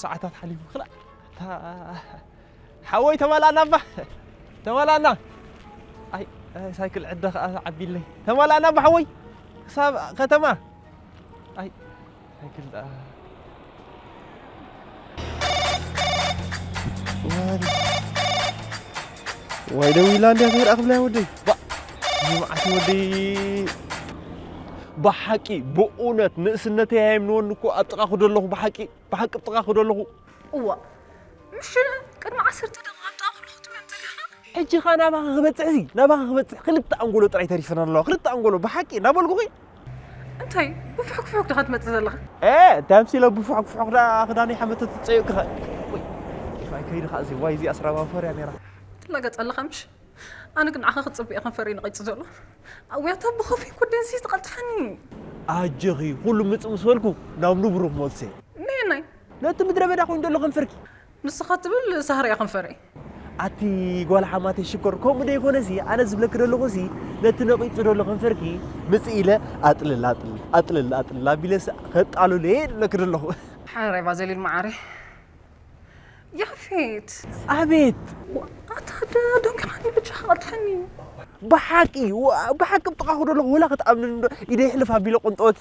ሰዓታት ሓሊፉ ክላ። ሓወይ ተማላና እባ። ተማላና። ኣይ ሳይክል ዕደ ከኣ ዓቢለይ። ተማላና እባ ሓወይ። ክሳብ ከተማ። ኣይ ሳይክል ደኣ። ዋይ ደው ኢላ እንድያ ተይርኣ ክብላ ወደይ። ባ ንመዓት ወደይ። ብሓቂ ብእውነት ንእስነተይ ኣየምንወኒ እኮ ኣብ ጥቓኹ ደለኹ ብሓቂ ብሓቂ ኣብ ጥቓኹ ደለኹ። እዋ ምሽ ቅድሚ ዓሰርተ ደቂቕ ኣብ ጥቓኹ ኣለኹ ትብል ዘለኻ። ሕጂ ኸኣ ናባኺ ክበጽሕ እዚ ናባኺ ክበጽሕ ክልተ ኣንጎሎ ጥራይ ተሪፈን ኣለዋ ክልተ ኣንጎሎ ብሓቂ እናበልኩኺ። እንታይ ብፉሕኩ ፍሑክ ዲኻ ትመጽእ ዘለኻ? እ እንታይ ኣምሲለ ብፉሕኩ ፍሑክ ደኣ ክዳነይ ሓመተት ትጸይቕ ክኸ። ወይ ይፋይ ከይዲ ኸኣ እዚ ዋይ እዚኣ ስራባ ፈርያ ነይራ። ትላገጽ ኣለኻ ምሽ? ኣነ ግን ንዓኻ ክጽብየ ከንፈረይ ነቒጹ ዘሎ። ኣውያታ ብኸፊ ኩደንሲ ዝተቐልጥፈኒ። ኣጆኺ ኩሉ ምጽእ ምስ በልኩ ናብ ንቡሩ ክመልሰ። ነየናይ? ነቲ ምድረ በዳ ኮይኑ ዘሎ ከንፈርኪ። ንስኻ ትብል ሳህርያ ከንፈረይ። ኣቲ ጓል ሓማተይ ሽኮር ከምኡ ዶ ይኮነሲ ኣነ ዝብለኪ ዘለኹሲ ነቲ ነቒጹ ዘሎ ከንፈርኪ ምጽእ ኢለ ኣጥልል ኣጥልል ኣጥልል ኣጥልል ኣቢለስ ከጣሉለ እየ ዝብለኪ ዘለኹ። ሓረባ ዘሊል መዓረይ። ያፌት። ኣቤት። ኣታ ደንግኻኒ ብቻ ኣጥፈኒ። ብሓቂ ብሓቂ ብጥቓ ክዶ ኣለኹ ወላ ክትኣምንኒ ዶ ኢደ ይሕልፍ ኣቢለ ቆንጠወኪ።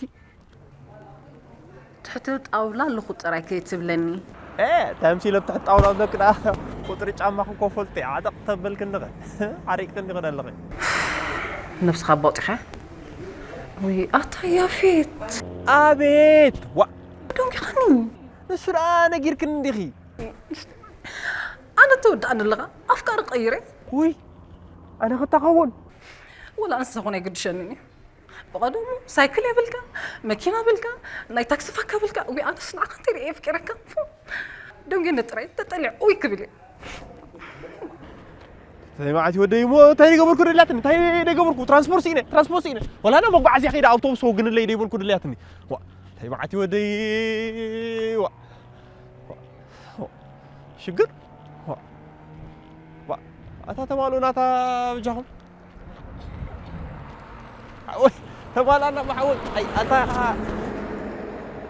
ትሕቲ ጣውላ ኣለኹ ጥራይ ከይትብለኒ። እ ተምሲለ ብትሕቲ ጣውላ ብለክ ደኣ ቁፅሪ ጫማኹ ኮፈልቲ ዓጠቕ ተበልክ እንድኸ ዓሪቕክ እንዲኸ ደለኺ። ነብስኻ ኣባውጢኻ። ወይ ኣታ ያፌት። ኣቤት ዋ። ደንጊኻኒ። ንሱ ደኣ ነጊርክኒ እንዲኺ። ኣነ ተወዳእኒ ኣለኻ ኣፍቃሪ ቀይረ። ውይ ኣነ ክታኸውን። ወላ እንስሳ ኾነ ኣይግድሸንን እዩ። ብቐደሙ ሳይክል የብልካ፣ መኪና ብልካ፣ ናይ ታክሲ ፋካ ብልካ። ውይ ኣነስ ንዓኻ እንተይ ሪኤ የፍቅረካ። ደንጊኒ ጥራይ ተጠሊዕ ውይ ክብል እየ። ተይ መዓት ወደይ እሞ እንታይ ደገበርኩ ደላትኒ እንታይ ደገበርኩ ትራንስፖርት ስኢነ ትራንስፖርት ስኢነ ወላ ና መጓዓዝያ ከይደ ኣውቶቡስ ወግንለይ ደይበልኩ ደላትኒ። ዋ ተይ መዓት ወደይ ዋ ሽግር ዋ ዋ ኣታ ተማልኡ ናታ ብጃኹም ሓወይ ተማላና ማሓወይ ኣይ ኣታ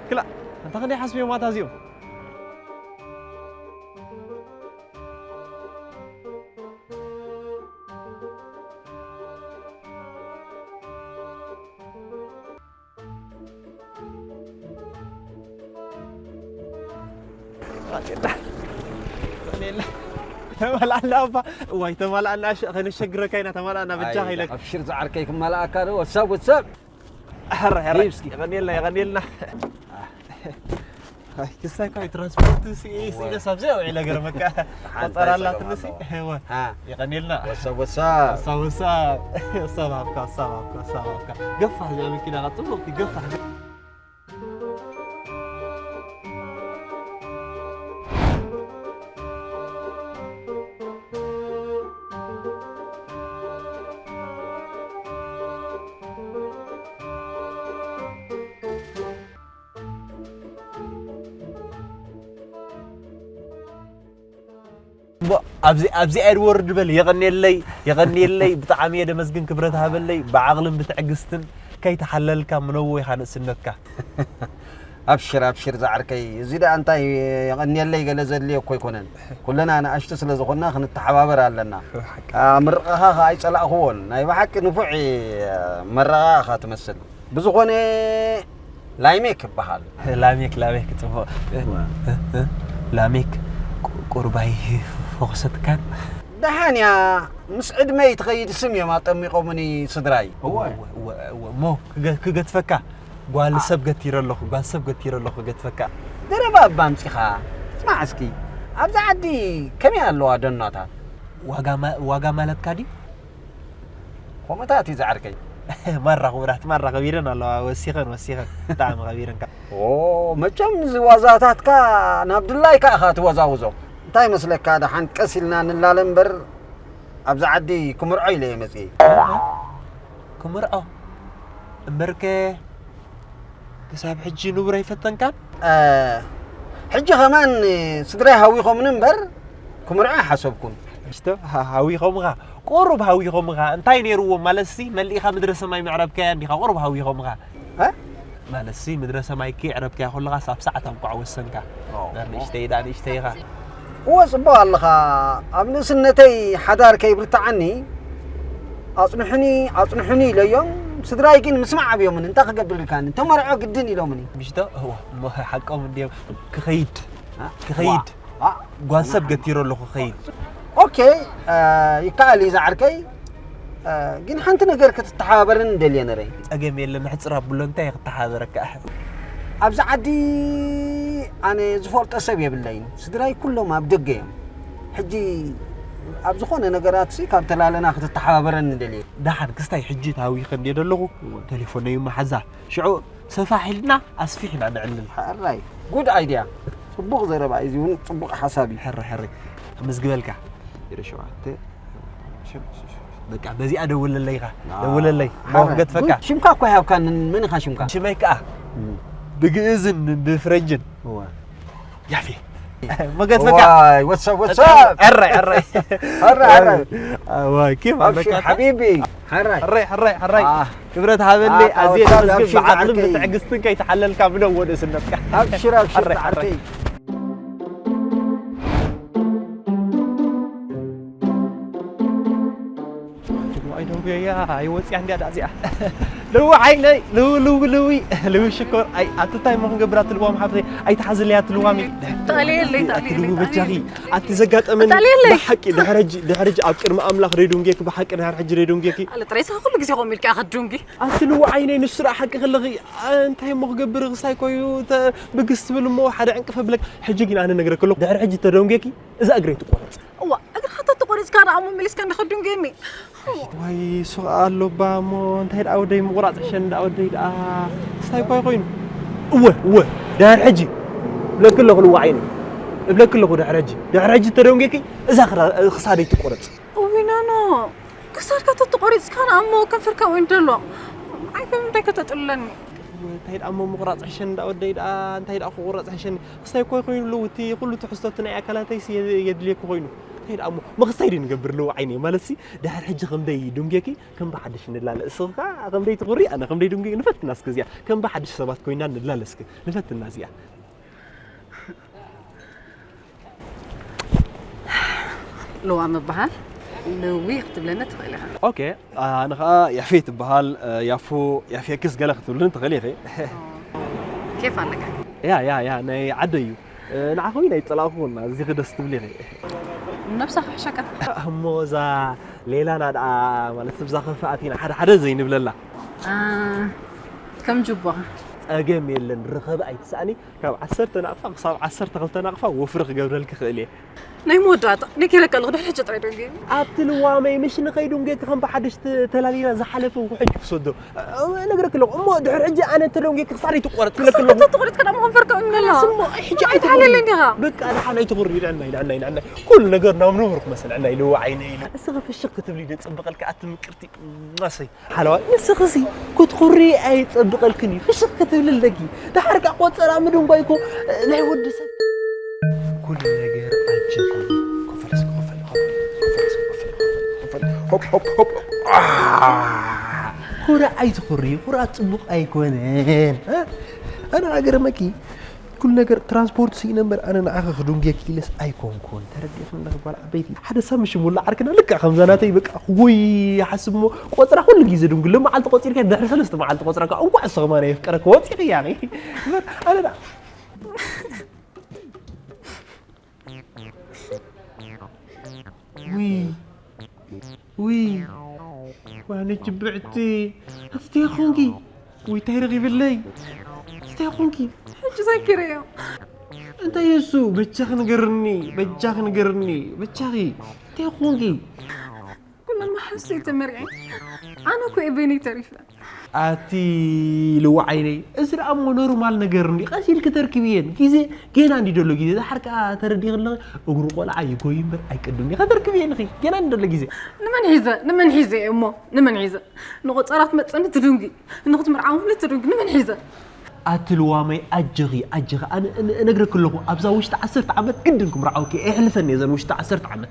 ክላ ኣንታ ክንደይ ሓስብ እዮም ኣታ እዚኦም። ተመላና እባ እዋይ ተመላና ከነሸግረካ ኢና ተመላና ብጃ ከይለካ ኣብሽር ዝዓርከይ ክመላእካ ዶ ወሳብ ወሳብ ሕረ ሕረ ይብስኪ። የቐንየልና የቐንየልና። ክሳይ ካብ ትራንስፖርት ስኢነ ሳብዚ ኣውዒለ ገርመካ ቆፀራላ ትንሲ። የቐንየልና። ወሳብ ወሳብ። ወሳብ ወሳብ። ወሳብ ሃብካ ወሳብ ሃብካ ወሳብ ሃብካ። ገፋሕ እዚኣ መኪና ኸዓ ፅቡቕቲ ገፋሕ። እሞ ኣብዚ ኣብዚኣ ድወርድ በል የቐንየለይ የቐንየለይ ብጣዕሚ እየ ደመስግን ክብረት ሃበለይ ብዓቕልን ብትዕግስትን ከይተሓለልካ ምነዎ ኢኻ ንእስነትካ። ኣብሽር ኣብሽር ዝዓርከይ እዚ ደኣ እንታይ የቐንየለይ ገለ ዘድልዮ እኮ ኣይኮነን ኩለና ንኣሽቱ ስለ ዝኾንና ክንተሓባበር ኣለና። ምርቓኻ ከኣ ኣይጸላእኽዎን ናይ ብሓቂ ንፉዕ መረቓ ኢኻ ትመስል። ብዝኾነ ላይሜክ ይበሃል። ላሜክ ላሜክ ጽቡቕ። ላሜክ ቁርባይ ፈኹሰትካን። ደሓን እያ ምስ ዕድመይ ትኸይድ ስም እዮም ኣጠሚቖምኒ ስድራይ። እሞ ክገትፈካ ጓል ሰብ ገቲረ ኣለኹ ጓል ሰብ ገቲረ ኣለኹ ክገትፈካ። ገረባ እባ ኣምጺኻ ስማዕ እስኪ ኣብዚ ዓዲ ከመይ ኣለዋ ደኖታት? ዋጋ ማለትካ ድዩ? ከምኡታት እዩ ዝዓርከይ። ማራ ክቡራት ማራ ከቢረን ኣለዋ ወሲኸን ወሲኸን ብጣዕሚ ከቢረን። መቸም እዚ ዋዛታትካ ናብ ድላይካ ኢኻ ትወዛውዞ። እንታይ መስለካ ደሓን ቀስ ኢልና ንላለ እምበር ኣብዚ ዓዲ ክምርዖ ኢለ እየ መፅየ። ክምርዖ እምበርከ ክሳብ ሕጂ ንቡር ኣይፈተንካን? ሕጂ ከማን ስድራይ ሃዊኾምኒ እምበር ክምርዖ ኣይሓሰብኩን። ሃዊኾምኻ ቁሩብ ሃዊኾምኻ እንታይ ነይርዎም ማለትሲ መሊእኻ ምድረ ሰማይ ምዕረብካያ እንዲኻ ቁሩብ ሃዊኾምኻ። ማለትሲ ምድረ ሰማይኪ ዕረብካያ ከለኻስ ኣብ ሰዓት እንቋዕ ወሰንካ። ኦ። እበር ንእሽተይ ደኣ ንእሽተይ ኢኻ። እወ ጽቡቕ ኣለኻ። ኣብ ንእስነተይ ሓዳር ከይብርትዓኒ ኣጽንሑኒ ኣጽንሑኒ ኢለዮም። ስድራይ ግን ምስማዕ ኣብዮምኒ። እንታይ ክገብር ኢልካኒ? ተመርዖ ግድን ኢሎምኒ። ምሽቶ እዋ እሞ ሓቆም እንድዮም። ክኸይድ ኣ? ክኸይድ ዋ፣ ዋ። ጓል ሰብ ገቲሮ ኣለኹ ክኸይድ። ኦኬ፣ እ፣ ይከኣል እዩ ዝዓርከይ። እ፣ ግን ሓንቲ ነገር ክትተሓባበረኒ ደልየ ነረ። ጸገም የለን፣ ሕጽር ኣብሎ። እንታይ ክተሓባበረካ? ኣብዚ ዓዲ ኣነ ዝፈልጦ ሰብ የብለይን። ስድራይ ኩሎም ኣብ ደገ እዮም። ሕጂ ኣብ ዝኾነ ነገራት ሲ ካብ ተላለና ክትተሓባበረኒ ደልየ። ደሓን ክስታይ ሕጂ ታዊኸ እንድየ ዘለኹ፣ እወ። ቴሌፎነይ መሓዛ። ሽዑ ሰፋሕ ኢልና ኣስፊሕና ነዕልል። ሕራይ፣ ጉድ ኣይድያ። ጽቡቕ ዘረባ እዩ፣ እዚ እውን ጽቡቕ ሓሳብ እዩ። ሕረ ሕረ ኣመዝግበልካ። ዜሮ ሸውዓተ። በቃ በዚኣ ደውለለይ ኢኻ። ደውለለይ። ማወቅ ገጥፈካ። ሽምካ እኮ ሃብካኒ፣ መን ኢኻ ሽምካ? ሽመይ ከኣ ብግእዝን ብፍረንጅን እዋ። ያፌ። መገጥፈካ። ዋይ፣ ወትሳብ ወትሳብ። ሕረ ሕረ። ሕረ ሕረ። ዋይ፣ ኬፍ ኣለካ። ሓቢቢ። ሕራይ። ሕራይ ሕራይ ሕራይ። ክብረት ሃበለይ። ኣዝየ ተመስግን። ብዓቕልን ብትዕግስትን ከይተሓለልካ ብነዎ ንእስነትካ። ኣብሽር ኣብሽር። ዓርከይ። ኣይደንጉያ ኣይወፅያ እንዲያ ዳዚኣ። ልዊ ዓይነይ ልዊ ልዊ ልዊ ልዊ ሽኮር። ኣይ ኣትታይ ሞ ክንገብር ኣትልዋም ሓፍተይ። ኣይትሓዝለይ ኣትልዋሚ። ተቐልየለይ ተቐልየለይ። በጃኺ ኣቲ ዘጋጠመኒ። ብሓቂ ድሕረጂ ድሕረጂ ኣብ ቅድሚ ኣምላኽ ደይዱንጌክ ብሓቂ ድሕር ሕጂ ደይዱንጌክ። ኣለ ጥራይ ስኻ ኩሉ ግዜ ከምኡ ኢልካ ኢኻ ትዱንጊ። ኣቲ ልዊ ዓይነይ ንሱ ደኣ ሓቂ ከለኺ እንታይ እሞ ክገብር ክስታይ ኮይኑ ብግስ ትብል እሞ ሓደ ዕንቅፈ ብለክ። ሕጂ ግን ኣነ ነግረክ ኣለኹ ድሕር ሕጂ ተደንጌኪ እዛ እግረይ ትቆረጽ። እዋ እግርኻ ተተቆሪጽካ ደኣ እሞ መሊስካ እንዲኻ ትዱንጌኒ። ዋይ ሱቕ ኣሎ እባ እሞ እንታይ ደኣ ወደይ ምቑራጽ ሕሸኒ ደኣ ወደይ ደኣ ክስታይ እኳ ኮይኑ። እወ እወ ድሕር ሕጂ እብለኪ ኣለኹ ልዊ ዓይነይ እብለኪ ኣለኹ ድሕር ሕጂ ድሕር ሕጂ ተደንጌኪ እዛ ክሳደይ ትቆረጽ። እውይ ኖኖ ክሳድካ ተተቆሪጽካ ደኣ እሞ ከንፈርካ ወይን ደሎ። ንዓይ ከ እንታይ ከተጥልለኒ። እንታይ ደኣ እሞ ምቑራጽ ሕሸኒ ደኣ ወደይ ደኣ እንታይ ደኣ ክቑረጽ ሕሸኒ። ክስታይ እኳ ኮይኑ ኣለዉ እቲ ኩሉ ትሕዝቶ እቲ ናይ ኣካላተይሲ የድልየኪ ኮይኑ። እንታይ ደኣ እሞ ምኽስታይ ድዩ ንገብር ኣለዉ ዓይነይ ማለትሲ ድሕር ሕጂ ከምደይ ዱንጌኪ ከም ብሓድሽ ንላለ እስኺ ከኣ ከምደይ ትኹሪ ኣነ ከምደይ ዱንጌ ንፈትና እስከ እዚኣ ከም ብሓድሽ ሰባት ኮይና ንላለ እስከ ንፈትና እዚኣ። ልዋም እበሃል። ልዊ ክትብለኒ ትኽእል ኢኻ። ኦኬ ኣነ ኸዓ ያፌት እበሃል። ያፎ ያፌክስ ገለ ክትብልኒ ትኽእል ኢኺ። ኬፍ ኣለካ። ያ ያ ያ ናይ ዓደይ እዩ። ንዓኺ እውን ኣይጸላእኹን ኣዚኺ ደስ ትብሊ ኢኺ። ነብሳ ክሕሸካ። እሞ እዛ ሌላና ደኣ ማለት እዛ ከፍኣት ኢና ሓደ ሓደ ዘይንብለላ። ከም ጅቦኻ። ጸገም የለን ርኸቢ ኣይትስኣኒ። ካብ ዓሰርተ ናቕፋ ክሳብ ዓሰርተ ክልተ ናቕፋ ወፍሪ ክገብረልኪ እኽእል እየ። ናይ መወዳእታ ነጊረካ ኣለኹ፣ ድሕሪ ሕጂ ጥራይ ደንግየኒ። ኣብቲ ልዋመይ ምሽ ንኸይዱ እንጌኪ ከም ብሓድሽ ተላሊና ዝሓለፈ ውሕጅ ክሰዶ እነግረኪ ኣለኹ። እሞ ድሕሪ ሕጂ ኣነ እንተደንጌኪ ክሳደይ ትቆረፅ ክብለኪ ኣለኹ። ተቆሪፅካ ደኣ መኸንፈርካ እውን መላ። እሞ ሕጂ ኣይትኾሪ። ኣይትሓለለይ እንዲኻ። በቃ ደሓን ኣይትኹሪ። ንዕናይ ንዕናይ ንዕናይ ኩሉ ነገር ናብ ንቡር ክመስል ንዕናይ ልዋ ዓይነይ ኢለ። እስኺ ፍሽኽ ክትብሊ ዶ ፅብቐልኪ ኣቲ ምቅርቲ። እሰይ ሓለዋ ንስኽሲ ክትኹሪ ኣይፀብቐልክን እዩ ፍሽኽ ክትብሊ ኣለኪ። ደሓር ከዓ ቆፀራ ምድንጓይ እኮ ናይ ወዲ ሰብ። ኩሉ ነገር ኣጀኺ። ኮፈል እስኪ ኮፈል ኮፈል ኮፈል እስኪ ኮፈል ኮፈል ኮፈል ሆፕ ሆፕ ሆፕ። ኩራ ኣይትኹሪ። ኩራ ፅቡቕ ኣይኮነን። ኣነ ኣገረመኪ። ኩሉ ነገር ትራንስፖርት ስኢነ እምበር ኣነ ንዓኺ ክድንጉየኪ ኢለስ ኣይኮንኩን። ተረዲእክኒ ኣለኺ ጓል ዓበይቲ። ሓደ ሳብ ምሽ ሙላ ዓርክና ልክዕ ከምዛ ናተይ በቃ ክጎይ ይሓስብ እሞ ቆፅራ ኩሉ ግዜ ድንጉ። ሎም መዓልቲ ቆፂርካ ድሕሪ ሰለስተ መዓልቲ ቆፅራ ከዓ እንኳዕ እሱ ከማን የፍቀረኪ ወፂኺ ያኺ። እምበር ኣነ ደኣ ውይ ውይ ዋነ ጅብዕቲ ኣትተይ ኾንኪ ውይ ታይ ረኺብለይ ኣትተይ ኾንኪ ሕጂ ዘኪረዮ እንታይ እሱ በቻኺ ንገርኒ በቻኺ ንገርኒ በቻኺ እንታይ ኾንኪ ኩሎም መሓዙተይ ተመርዕዮም ኣነ እኮ እየ በይነይ ተሪፈ ኣቲ ልዋ ዓይነይ እዚ ደኣ እሞ ኖርማል ነገር እንዲ ቀስ ኢልኪ ተርክብየን ግዜ ገና እንዲ ደሎ ግዜ ዝሓር ከኣ ተረዲኺ ኣለኺ እግሩ ቆልዓ ይጎይ እምበር ኣይቅድም ኢኺ ከተርክብየን ኢኺ ገና እንዲ ደሎ ግዜ ንመን ሒዘ ንመን ሒዘ እየ እሞ ንመን ሒዘ ንቆጸራ ትመጽኒ ትድንጉ ንኽትምርዓውኒ ትድንጉ ንመን ሒዘ ኣቲ ልዋመይ ኣጀኺ ኣጀኺ ኣነ እነግረኪ ኣለኹ ኣብዛ ውሽጢ ዓሰርተ ዓመት ግድን ክምርዓወኪ እየ ኣየሕልፈን እየ እዘን ውሽጢ ዓሰርተ ዓመት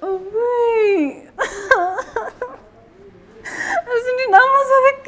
እውይ እዚ እንዲ ናሞ ዘበኪ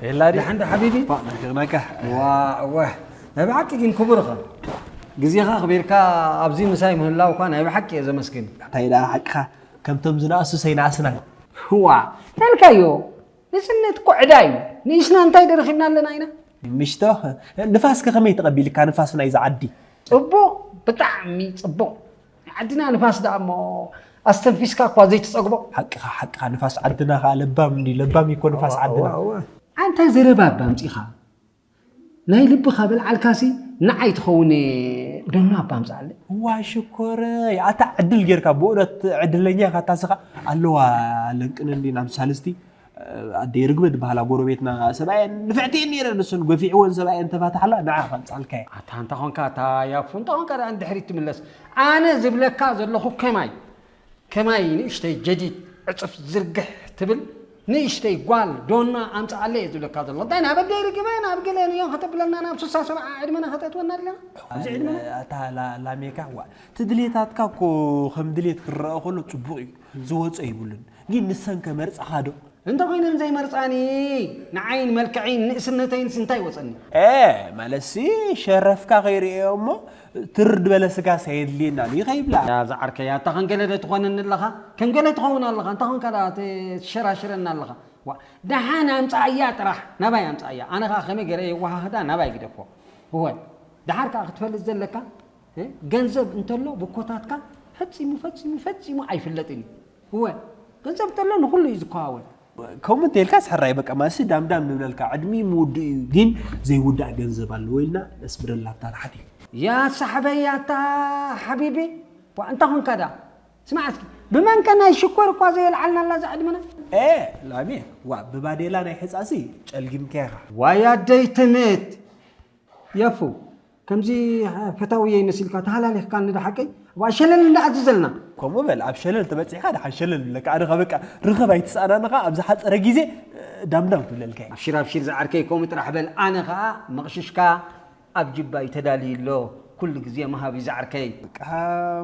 የላ ድዩ? ደሓን ዶ ሓቢቢ? ፋቕ ረኺብናካ። ዋ፣ እወ። ናይ ብሓቂ ግን ክቡር ኢኻ። ግዜኻ ኣኽቢርካ ኣብዚ ምሳይ ምህላውካ ናይ ብሓቂ እየ ዘመስግን። እንታይ ደኣ ሓቅኻ፣ ከምቶም ዝነኣሱ ሰይነኣስና። ዋ፣ ተልካዮ። ንእስነት እኮ ዕዳ እዩ። ንእስና እንታይ ደረኺብና ኣለና ኢና? ምሽቶ፣ ንፋስከ ከመይ ተቐቢልካ ንፋስ ናይዛ ዓዲ? ጽቡቕ፣ ብጣዕሚ ጽቡቕ። ዓድና ንፋስ ደኣ እሞ ኣስተንፊስካ እኳ ዘይትጸግቦ። ሓቅኻ፣ ሓቅኻ፣ ንፋስ ዓድና ኸኣ ለባም እንዲ፣ ለባም እኮ ንፋስ ዓድና። ኣንታ ዘረባ እባ ኣምጺኻ። ናይ ልብኻ በልዓልካሲ ንዓይ ትኸውን ዶና እባ ኣምጽኣለይ። ዋ ሽኮረይ፣ ኣታ ዕድል ጌርካ፣ ብእውነት ዕድለኛ ኢኻ። ኣታ ስኻ ኣለዋ ለንቅን እንዲ ናብ ሳልስቲ ኣደይ ርግበ ዝበሃላ ጎረቤትና ሰብኣየን ንፍዕቲ እየን ነይረን። ንሰን ገፊዕወን ሰብኣየን ተፋታሕላ ንዓ ከምጻልካ እየ። ኣታ እንታ ኾንካ እታ ያፉ እንታ ኾንካ ደኣ ንድሕሪት ትምለስ። ኣነ ዝብለካ ዘለኹ ከማይ ከማይ ንእሽተይ ጀዲድ ዕጽፍ ዝርግሕ ትብል ንእሽተይ ጓል ዶና ኣምጽኣለይ እየ ዝብለካ ዘለኹ። እንታይ ናብ ኣደይ ርግበ ናብ ገለ ንዮ ከተብለና ናብ ስሳ ሰብዓ ዕድመና ከተእትወና ኣለና? ኣብዚ ዕድመና ኣታ ላ- ላሜካ ዋ እቲ ድሌታትካ እኮ ከም ድሌት ክረአ ከሎ ጽቡቕ እዩ። ዝወጾ ይብሉን። ግን ንሰን ከመርጻኻ ዶ? እንተ ኮይነን ዘይመርጻኒ ንዓይን መልክዐይን ንእስነተይንስ እንታይ ወጸኒ? ኤ ማለትሲ ሸረፍካ ከይርእዮ እሞ ትርድ በለ ስጋስ ኣየድልየናን እዩ ከይብላ። ያ ዝዓርከይ ኣታ ከም ገለ ዶ ትኾነኒ ኣለኻ? ከም ገለ ትኸውን ኣለኻ። እንታይ ኾንካ ደኣ ትሸራሽረና ኣለኻ? ዋ ደሓን ኣምጻኣያ ጥራሕ ናባይ ኣምጻኣያ። ኣነ ኸኣ ከመይ ገይረ የወሃህዳ ናባይ ግደፎ። እወ ደሓር ከኣ ክትፈልጥ ዘለካ እ? ገንዘብ እንተሎ ብኮታትካ ፈጺሙ ፈጺሙ ፈጺሙ ኣይፍለጥን እዩ። እወ ገንዘብ እንተሎ ንኹሉ እዩ ዝከዋወል። ከምኡ እንተልካስ ሕራይ በቃ ማሲ ዳምዳም ንብለልካ ዕድሚ ምውድእ እዩ ግን ዘይውዳእ ገንዘብ ኣለዎ ኢልና ነስምረላ ኣብታ ታሕቲ። ያ ሳሕበይ ኣታ ሓቢቢ ዋ እንታ ኾንካ ዳ ስማዕ እስኪ ብመንከ ናይ ሽኮር እኳ ዘየልዓልናላ እዛ ዕድመና። ኤ ላሜ ዋ ብባዴላ ናይ ሕፃሲ ጨልጊምካ ኢኻ። ዋይ ኣደይ ትምት የፉ ከምዚ ፈታውየይ መሲልካ ተሃላሊኽካኒ ዶ ሓቀይ? እባ ሸለል እንዳኣዝዘልና። ከምኡ በል ኣብ ሸለል ተበጺሕካ ደሓን ሸለል ብለካ ኣነ ኸ በቃ ርኸብ ኣይትስኣናኒ ኸኣ ኣብ ዝሓጸረ ግዜ ዳምዳም ክብለልካ እየ። ኣብሽር ኣብሽር ዝዓርከይ ከምኡ ጥራሕ በል ኣነ ኸኣ መቕሽሽካ ኣብ ጅባይ ተዳልዩ ኣሎ ኩሉ ግዜ ምሃብ እዩ ዝዓርከይ። በቃ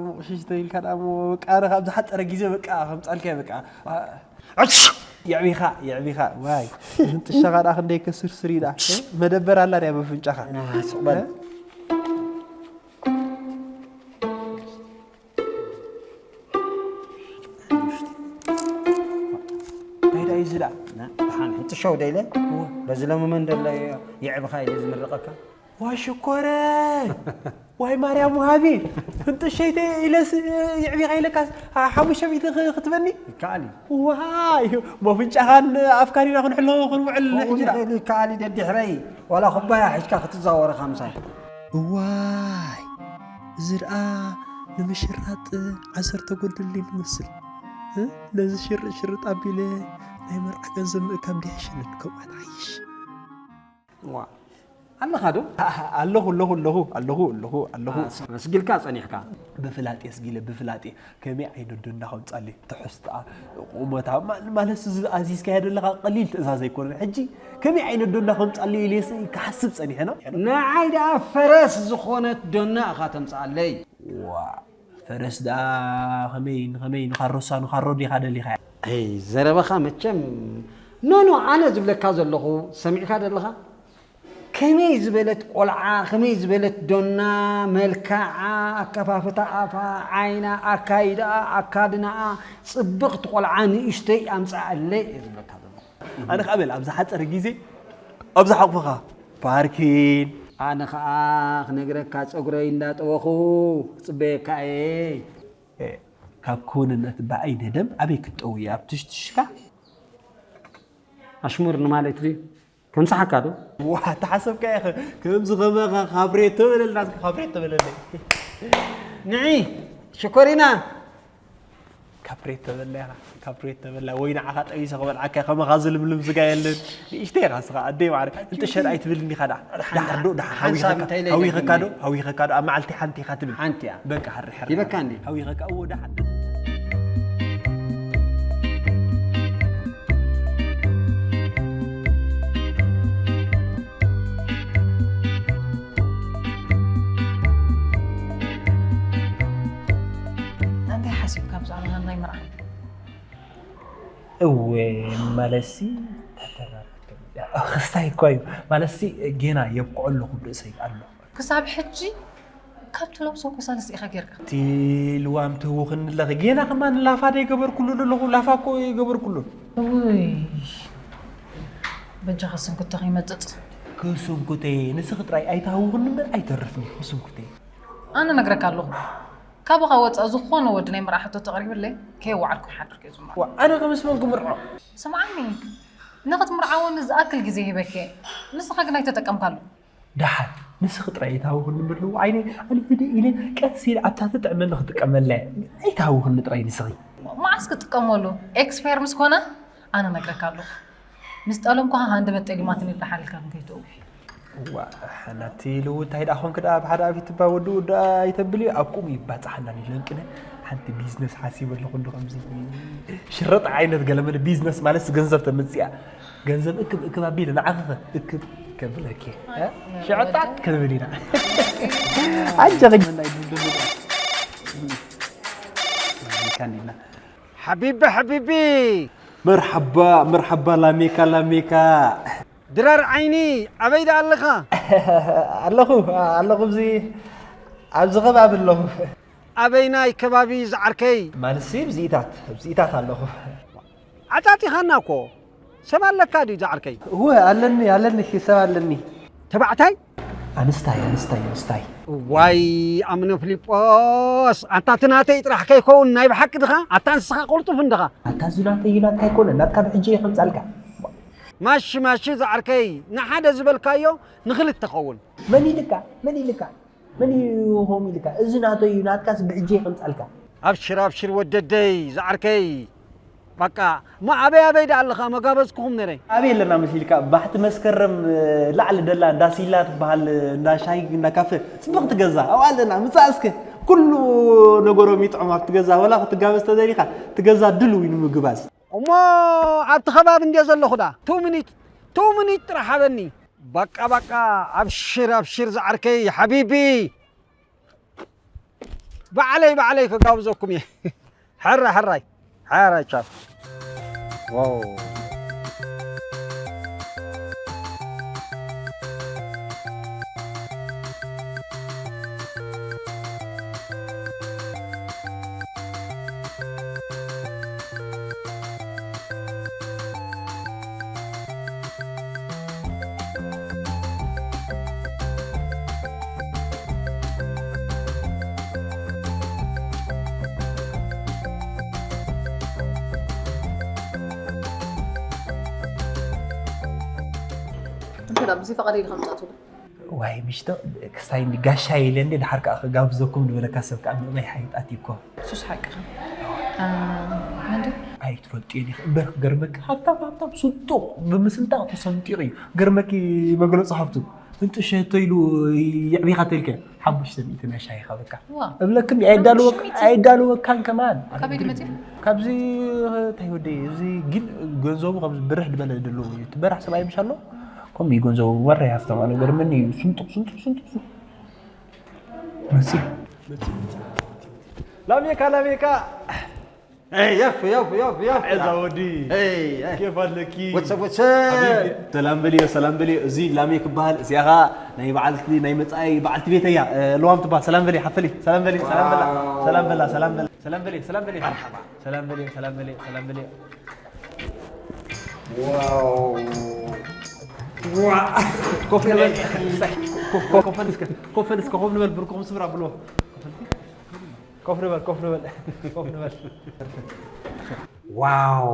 መቕሽሽ ተይልካ ደኣ እሞ በቃ ኣነ ኸኣ ኣብ ዝሓጸረ ግዜ በቃ ከምጻልካ እየ በቃ። ዕሽ! የዕቢኻ የዕቢኻ ዋይ ጥሻኻ ደኣ ክንደይ ከስርስር እዩ ደኣ መደበር ኣላ ድያ በፍንጫኻ ስቕ በል እንታይ ደኣ እዩ እዚ ደኣ ደሓን ሕጥሻው ደኢለ በዚ ሎሚ መን ደሎ የዕብኻ ኢለ ዝምርቐካ ዋይ ሽኮረ ዋይ ማርያም ውሃቢ ፍንጥሸይተ ኢለስ ይዕቢኻ ኢለካስ ሓሙሽተ ሚእቲ ክትበኒ ይከኣል እዩ ዋይ መፍንጫኻን ኣፍካን ኢና ክንሕሎ ክንውዕል ሕጂ ይኽእል ይከኣል እዩ ደድሕረይ ዋላ ኩባያ ሒዝካ ክትዛወረኻ ምሳይ እዋይ እዚ ደኣ ንምሽራጥ ዓሰርተ ጎደሊ ንመስል ነዚ ሽርጥ ሽርጥ ኣቢለ ናይ መርዓ ገንዘብ ምእካብ ድሕሽንን ከምኣ ትሓይሽ ኣለኻ ዶ ኣለኹ ኣለኹ ኣለኹ ኣለኹ ኣለኹ ኣለኹ ኣስጊልካ ጸኒሕካ ብፍላጥ የስጊለ ብፍላጥ ከመይ ዓይነት ዶ እንዳኸምጻሊ ትሕዝትኣ ቁመታ ማለት እዚ ኣዚዝካዮ ዘለኻ ቀሊል ትእዛዝ ኣይኮነን ሕጂ ከመይ ዓይነት ዶ እንዳኸምጻሊ ኢለ ክሓስብ ጸኒሐ ነው ንዓይ ደኣ ፈረስ ዝኾነት ዶና እኻ ተምጽኣለይ ዋ ፈረስ ደኣ ኸመይ ንኸመይ ንኻሮሳ ንኻሮ ዲኻ ደሊኻ ዘረባኻ መቸም ኖኖ ኣነ ዝብለካ ዘለኹ ሰሚዕካ ደለኻ ከመይ ዝበለት ቆልዓ ከመይ ዝበለት ዶና መልክዓ ኣከፋፍታ ኣፋ ዓይና ኣካይዳኣ ኣካድናኣ ጽብቕቲ ቆልዓ ንእሽተይ ኣምፅኣለይ እየ ዝብለካ ዘለኹ ኣነ ከዓ በል ኣብ ዝሓፀረ ግዜ ኣብ ዝሓቑፍኻ ፓርኪን ኣነ ከዓ ክነግረካ ፀጉረይ እንዳጠወኹ ክፅበየካ እየ ካብ ክውንነት ብኣይ ነደም ኣበይ ክትጠው እየ ኣብ ትሽትሽካ ኣሽሙር ንማለት ድዩ ከምሳሓካ ዶ ዋ ተሓሰብካ ኢኸ ከምዚ ከመኻ ካብሬቶ በለልና እስኪ ካብሬቶ በለለይ ንዒ ሽኮሪና ካብሬት ተበላ ኢኻ ካብሬት ተበላ ወይ ንዓኻ ጠቢሰ ክበልዓካ ከማኻ ዝልምልም ስጋ የለን ንእሽተይ ኢኻ ስኻ ኣደይ ማዕረ እንጥሸር ኣይትብልኒ ኢኻ ደኣ ደሓር ዶ ደሓር ሃዊኸካ ዶ ሃዊኸካ ዶ ኣብ መዓልቲ ሓንቲ ኢኻ ትብል ሓንቲ እያ በቃ ሓሪ ሓሪ ሂበካ እንዲ ሃዊኸካ እዎ ደሓር እንታይ ሓሲብካ ብዛዕባ ናይ መርዓ እወ ማለትሲ ተተራረድኩም ክስታይ እኳ እዩ። ማለትሲ ጌና የብቅዖ ኣለኹ ብርእሰይ ኣሎ። ክሳብ ሕጂ ካብ ትለብሶ ኮሳልስ ኢኻ ጌርካ? እቲ ልዋም ትህውኽኒ ኣለኺ። ጌና ከማን ላፋ ዶ ይገበርኩሉ ኣለኹ? ላፋ እኮ ይገበርኩሉ። ውይ፣ በጃኻ ስንኩቶ ከይመጽጽ። ክስንኩተይ ንስኺ ጥራይ ኣይትሃውኽኒ እምበር ኣይተርፍኒ። ክስንኩተይ። ኣነ ነግረካ ኣለኹ። ካባኻ ወጻእ ዝኾነ ወዲ ናይ መርዓ ሕቶ ተቕሪብለይ ከየወዓልኩ ይሓድር ከይዝምራ። ዋ፣ ኣነ ከምስ መን ክምርዖ? ስምዓኒ፣ ንኽትምርዓዎ ንዝኣክል ግዜ ሂበኪ። ንስኻ ግን ኣይተጠቀምካሉ። ደሓን ንስኺ ጥራይ ኣይትሃውኽኒ እምበር ኣለዎ ዓይነይ፣ ኣነ ህድእ ኢለ ቀስ ኢለ ኣብታ ትጥዕመኒ ክጥቀመላ እየ። ኣይትሃውኽኒ ጥራይ ንስኺ። መዓስ ክጥቀመሉ? ኤክስፓየር ምስ ኮነ ኣነ ነግረካ ኣለኹ። ምስ ጠለምኩኻ ሃንደበት ጠሊማትኒ ኢልካ ሓሊልካ ግን ከይትእዊ። ዋ፣ ሓናቲ ኢሉ እንታይ ደኣ ኾንክ ደኣ ኣብ ሓደ ኣፍ ይትባ ወድኡ ደኣ ኣይተብል እዩ። ኣብ ቁም ይባጻሓና ኢለን ቅነ ሓንቲ ቢዝነስ ሓሲበ ኣለኹ እንዶ ከምዚ ሽረጥ ዓይነት ገለመለ ቢዝነስ ማለት ገንዘብ ተምጽእ እያ። ገንዘብ እክብ እክብ ኣቢለ ንዓኺ እክብ ከብለኪ። እ? ሽዕጣት ክንብል ኢና። ኣጀኺ ናይ ድምድም ካኒና። ሓቢቢ ሓቢቢ። መርሓባ መርሓባ ላሜካ ላሜካ። ድራር ዓይኒ ኣበይ ደኣ ኣለኻ? ኣለኹ ኣለኹ ኣብዚ ኣብዚ ከባቢ ኣለኹ። ኣበይናይ ከባቢ ዝዓርከይ? ማለትሲ ብዚኢታት ብዚኢታት ኣለኹ። ዓጣጢኻና እኮ። ሰብ ኣለካ ድዩ ዝዓርከይ? እወ ኣለኒ ኣለኒ፣ እሺ ሰብ ኣለኒ። ተባዕታይ? ኣንስታይ ኣንስታይ ኣንስታይ። ዋይ ኣምነ ፊልጶስ፣ ኣንታ እቲ ናተይ ጥራሕ ከይከውን ናይ ብሓቂ ድኻ? ኣታ ንስኻ ቅልጡፍ እንድኻ። ኣታ እዚ ናተይ እዩ ናትካ ኣይኮነ፣ ናትካ ብሕጂ እየ ከምጻልካ። ማሺ ማሺ ዝዓርከይ፣ ንሓደ ዝበልካዮ ንኽልተ ኸውን። መን ኢልካ? መን ኢልካ? መን እዩ ከምኡ ኢልካ? እዚ ናተይ እዩ፣ ናትካስ ብሕጂ እየ ከምጻልካ። ኣብሽር ኣብሽር ወደደይ ዝዓርከይ። በቃ፣ እሞ ኣበይ ኣበይ ደኣ ኣለኻ? መጋበዝኩኹም ነይረ። ኣበይ ኣለና መሲልካ? ባሕቲ መስከረም ላዕሊ ደላ እንዳ ሲላ ትበሃል እንዳ ሻሂ እንዳ ካፈ ጽብቕቲ ገዛ ኣብኣ ኣለና። ምጻእ እስከ። ኩሉ ነገሮም ይጥዕም ኣብቲ ገዛ። ወላ ክትጋበዝ ተደሊኻ እቲ ገዛ ድልው እዩ ንምግባዝ። እሞ ኣብቲ ከባቢ እንድየ ዘለኹ ደኣ። ቱ ሚኒት፣ ቱ ሚኒት ጥራሕ ሃበኒ። በቃ በቃ፣ ኣብሽር ኣብሽር ዝዓርከይ ሓቢቢ። ባዕለይ ባዕለይ ክጋብዘኩም እየ። ሕራይ ሕራይ ሕራይ ቻው። ዋው። እንተ ደኣ ብዘይ ፈቓደይ ኢልካ ምጻእ ትብሎ? ዋይ ምሽቶ ክስታይ እንዲ ጋሻ ኢለ እንዲ ድሓር ከኣ ክጋብዘኩም ዝበለካ ሰብ ከኣ ምእመይ ሓይጣት እዩ እኮ። ሱስ ሓቅኻ። አ፣ መን ድዩ? ኣይትፈልጥዮን ኢኺ እምበር ክገርመኪ ሃብታም ሃብታም ስንጡቕ ብምስንጣቕ ተሰንጢቑ እዩ። ገርመኪ መግለጹ ሃብቱ። እንጥሸቶ ኢሉ የዕቢኻ ተልከ ሓሙሽተ ሚእቲ ናይ ሻሂ ኻበካ። ዋ። እብለክን ሓሙሽተ ሚእቲ? ኣይዳለወካን ከማን። ካበይ ድመጽእ? ካብዚ እንታይ ወደይ እዚ ግን ገንዘቡ ካብዚ ብርሕ ድበለ ደሎ እዩ። ትበራሕ ሰብኣይ ምሽ ኣሎ። ከምኡ እዩ ገንዘቡ ወረ ሃብታም ኣነ ገርመኒ እዩ። ስንጡቕ ስንጡቕ ስንጡቕ ስንጡቕ። መጽእ። ላሜካ ላሜካ። ኤይ፣ የፍ፣ የፍ፣ የፍ፣ የፍ። እዛ ወዲ። ኤይ፣ ኤይ። ኬፍ ኣለኪ? ወትሰብ፣ ወትሰብ። ሓቢቢ፣ ሰላም በልዮ፣ ሰላም በልዮ። እዚ ላሜ ክበሃል፣ እዚኣ ኸኣ ናይ በዓልቲ፣ ናይ መጻኢ በዓልቲ ቤተይ እያ። እ፣ ለዋም ትበሃል። ሰላም በልዮ፣ ሓፈሊ። ሰላም በልዮ፣ ሰላም በላ። ዋው። ሰላም በላ፣ ሰላም በላ። ሰላም በልዮ፣ ሰላም በልዮ። መርሓባ። ሰላም በልዮ፣ ሰላም በልዮ፣ ሰላም በልዮ። ዋው። ዋ። ኮፍ ንበል። ኮፍ፣ ኮፍ፣ ኮፍ ንበል እስከ፣ ኮፍ ንበል እስከ፣ ኮፍ ንበል ብርኩም ስፍራ ብሎ። ኮፍ ንበል፣ ኮፍ ንበል፣ ኮፍ ንበል። ዋው፣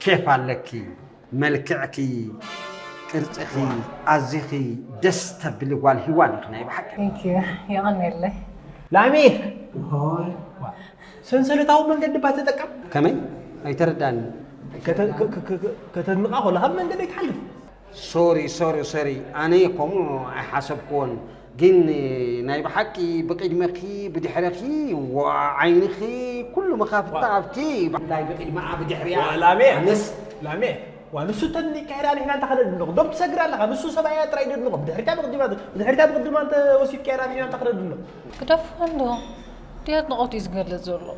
ኬፍ ኣለኪ፣ መልክዕኪ፣ ቅርጽኺ፣ ኣዚኺ ደስ ተብሊ ጓል ሂዋን ኢኺ ናይ ብሓቂ። Thank you፣ የቐንየለይ። ላሜ! ሆይ፣ ዋ፣ ሰንሰለታዊ መንገዲ ባ ተጠቀም። ከመይ? ኣይተረዳኒ። ከተ-፣ ከ-፣ ከ-፣ ከ-፣ ከተድንቓ ከለኻ ብመንገዲ ኣይትሓልፍ። ሶሪ፣ ሶሪ፣ ሶሪ። ኣነ ከምኡ ኣይሓሰብክዎን። ግን ናይ ብሓቂ ብቕድመኺ፣ ብድሕረኺ፣ ዋ፣ ዓይንኺ፣ ኩሉ መኻፍታ ዋ። ኣብቲ፣ ብፍላይ ብቕድመኣ፣ ብድሕሪኣ። ዋ፣ ላሜ፣ ኣነስ ላሜ፣ ዋ፣ ንሱ ተን ይካየዳ፣ ንሕና እንተ ኸደ ድንቕ። ዶብ ትሰግር ኣለኻ፣ ንሱ ሰብኣያ ጥራይ ደድንቖ። ብድሕሪታ ብቕድማ፣ ብድሕሪታ ብቕድማ እንተ ወሲድካያ፣ ንሕና እንተ ኸደ ድንቕ። ግደፎ እንዶ፣ ድያ ኣድናቖቱ እዩ ዝገልጽ ዘሎ።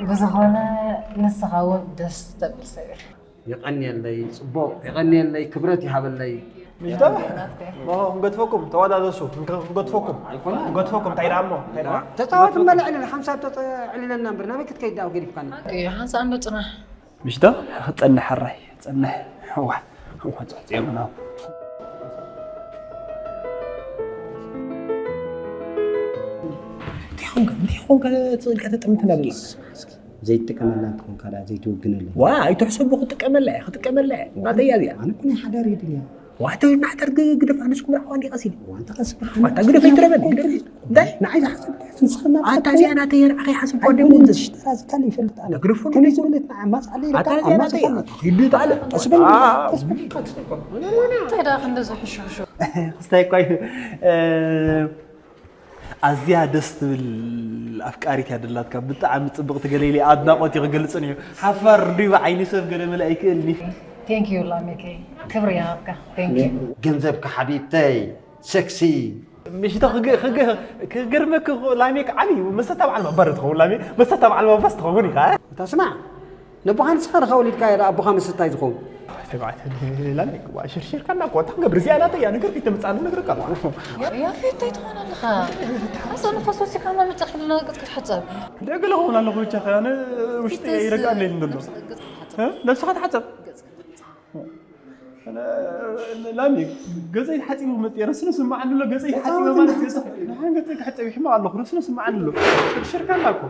ብዝኾነ፣ ንስኻ እውን ደስ ተብል ሰብ ኢኻ። የቐንየለይ፣ ጽቡቕ፣ የቐንየለይ፣ ክብረት ይሃበለይ። ምሽ ዶ? ሞ ክንገድፈኩም፣ ተወዳደሱ፣ ክንገድፈኩም። ኣይኮነ። ክንገድፈኩም፣ እንታይ ደኣ እሞ፣ እንታይ ደኣ? ተጻወት እሞ ልዕል፣ ሓንሳብ ተጸ-፣ ዕልለና እምበር፣ ናበይ ክትከይድ ደኣ ገዲፍካና? ሓንሳእ እንዶ ጽናሕ። ምሽ ዶ? ክጸንሕ ሕራይ፣ ክጸንሕ። እዋ፣ እዋ፣ ጸ-፣ ጸ-፣ እንታይ ኾንካ? እንታይ ኾንካ? ጽልቀ ተጠምትና ብላ። ዘይትጥቀመላ እንተኾንካ ደኣ ዘይትውግነለይ። ዋ፣ ኣይትሕሰቦ ክጥቀመላ እየ፣ ክጥቀመላ እየ። ናተይ እያ እዚኣ። ኣነ እኮ ናይ ሓዳር እየ ድልያ። ዋ፣ ተው፣ ናሕተር ግ-፣ ግደፍ፣ ኣነስ ክምርዓዋ እንዲ ቀሲኒ። ዋ፣ እንተ ቀስ በል። ዋ፣ ኣታ ግደፍ፣ ኣይትረበኒ፣ ግደፍ። እንታይ? ንዓይ ዝሓሰብ እንታይ ስምዓት እንታይ እያ ናተይ እያ፣ ንዓኻ ይሓስብ እኮ ኣይኮነን፣ ደሞ እንተ ሽጠራ ዝካል ይፈልጥ ኣነ። ግደፍ፣ ከመይ ግደፍ። ዝበለት ንዓ ማጽኣለይ ኢልካ ኣታ እዚኣ ኣብ ናተይ እያ፣ ማጽኣለይ። ናተይ። ሂዱ ተኣለ። ቀስ በል፣ ዋ። ቀስ በል፣ ቀስ በል። እንታይ ደኣ ክንደዚ ሕሹ ሕሹ? ክስታይ እኳ እዩ። እ፣ ኣዝያ ደስ ትብል ኣፍቃሪት እያ ደላትካ፣ ብጣዕሚ ጽብቕቲ፣ ገለ ኢለ ኣድናቖት እዩ ክገልጽ ንዩ። ሓፋር ርዱይ ብዓይኒ ሰብ ገለ ምልእ ኣይክእልኒ። Thank you ላሜከይ፣ ክብሪ ይሃብካ። Thank you። ገንዘብካ ሓቢብተይ፣ ሴክሲ። ምሽቶ ክግ-፣ ክግ-፣ ክገርመክ እኮ ላሜክ ዓሊ፣ መሰታ በዓል መባር ትኸውን ላሜ፣ መሰታ በዓል መባስ ትኸውን ኢኻ። እታ ስማዕ፣ ነቦኻ ንስኻ ርኻ ወሊድካዮ ደኣ ኣቦኻ ምስ እንታይ ዝኸውን? ተባዕት ላሜክ፣ ዋ፣ ሽርሽርካና እኮ፣ እንታይ ክገብር? እዚኣ ናተይ እያ፣ ነገር ከይተምጽኣኒ ነግረካ ኣለኹ። ያፌት፣ እንታይ ትኾን ኣለኻ? ኣሰ ንፋስ ወሲኻና መጻእካ ኢልና ገጽ ክትሓጸብ። እንታይ ገለ ክኸውን ኣለኹ ብቻ፣ ኣነ ውሽጢ ይረግኣኒ የለን ዘሎ። ነብስኻ ገጽ ክትሓጸብ። እ? ነብስኻ ተሓጸብ። ገጽ ክትሓጸብ። ኣነ፣ ላሜክ፣ ገጸይ ተሓጺቡ መጽእ፣ ረስኒ ስምዓኒ ኣሎ፣ ገጸይ ተሓጺቡ ማለት ገጸ-፣ ንሓን ገጸይ ክሕጸብ ይሕመቕ ኣለኹ፣ ረስኒ ስምዓኒ ኣሎ። ሽርሽርካና እኮ።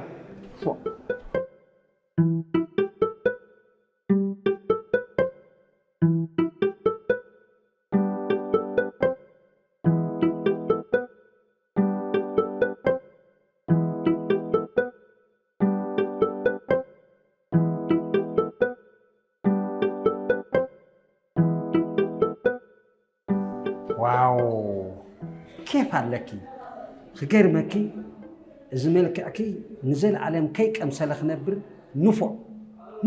ዋው፣ ኬፍ ኣለኪ። ክገርመኪ፣ እዚ መልክዕኪ ንዘለኣለም ከይቀምሰለ ክነብር ንፉዕ፣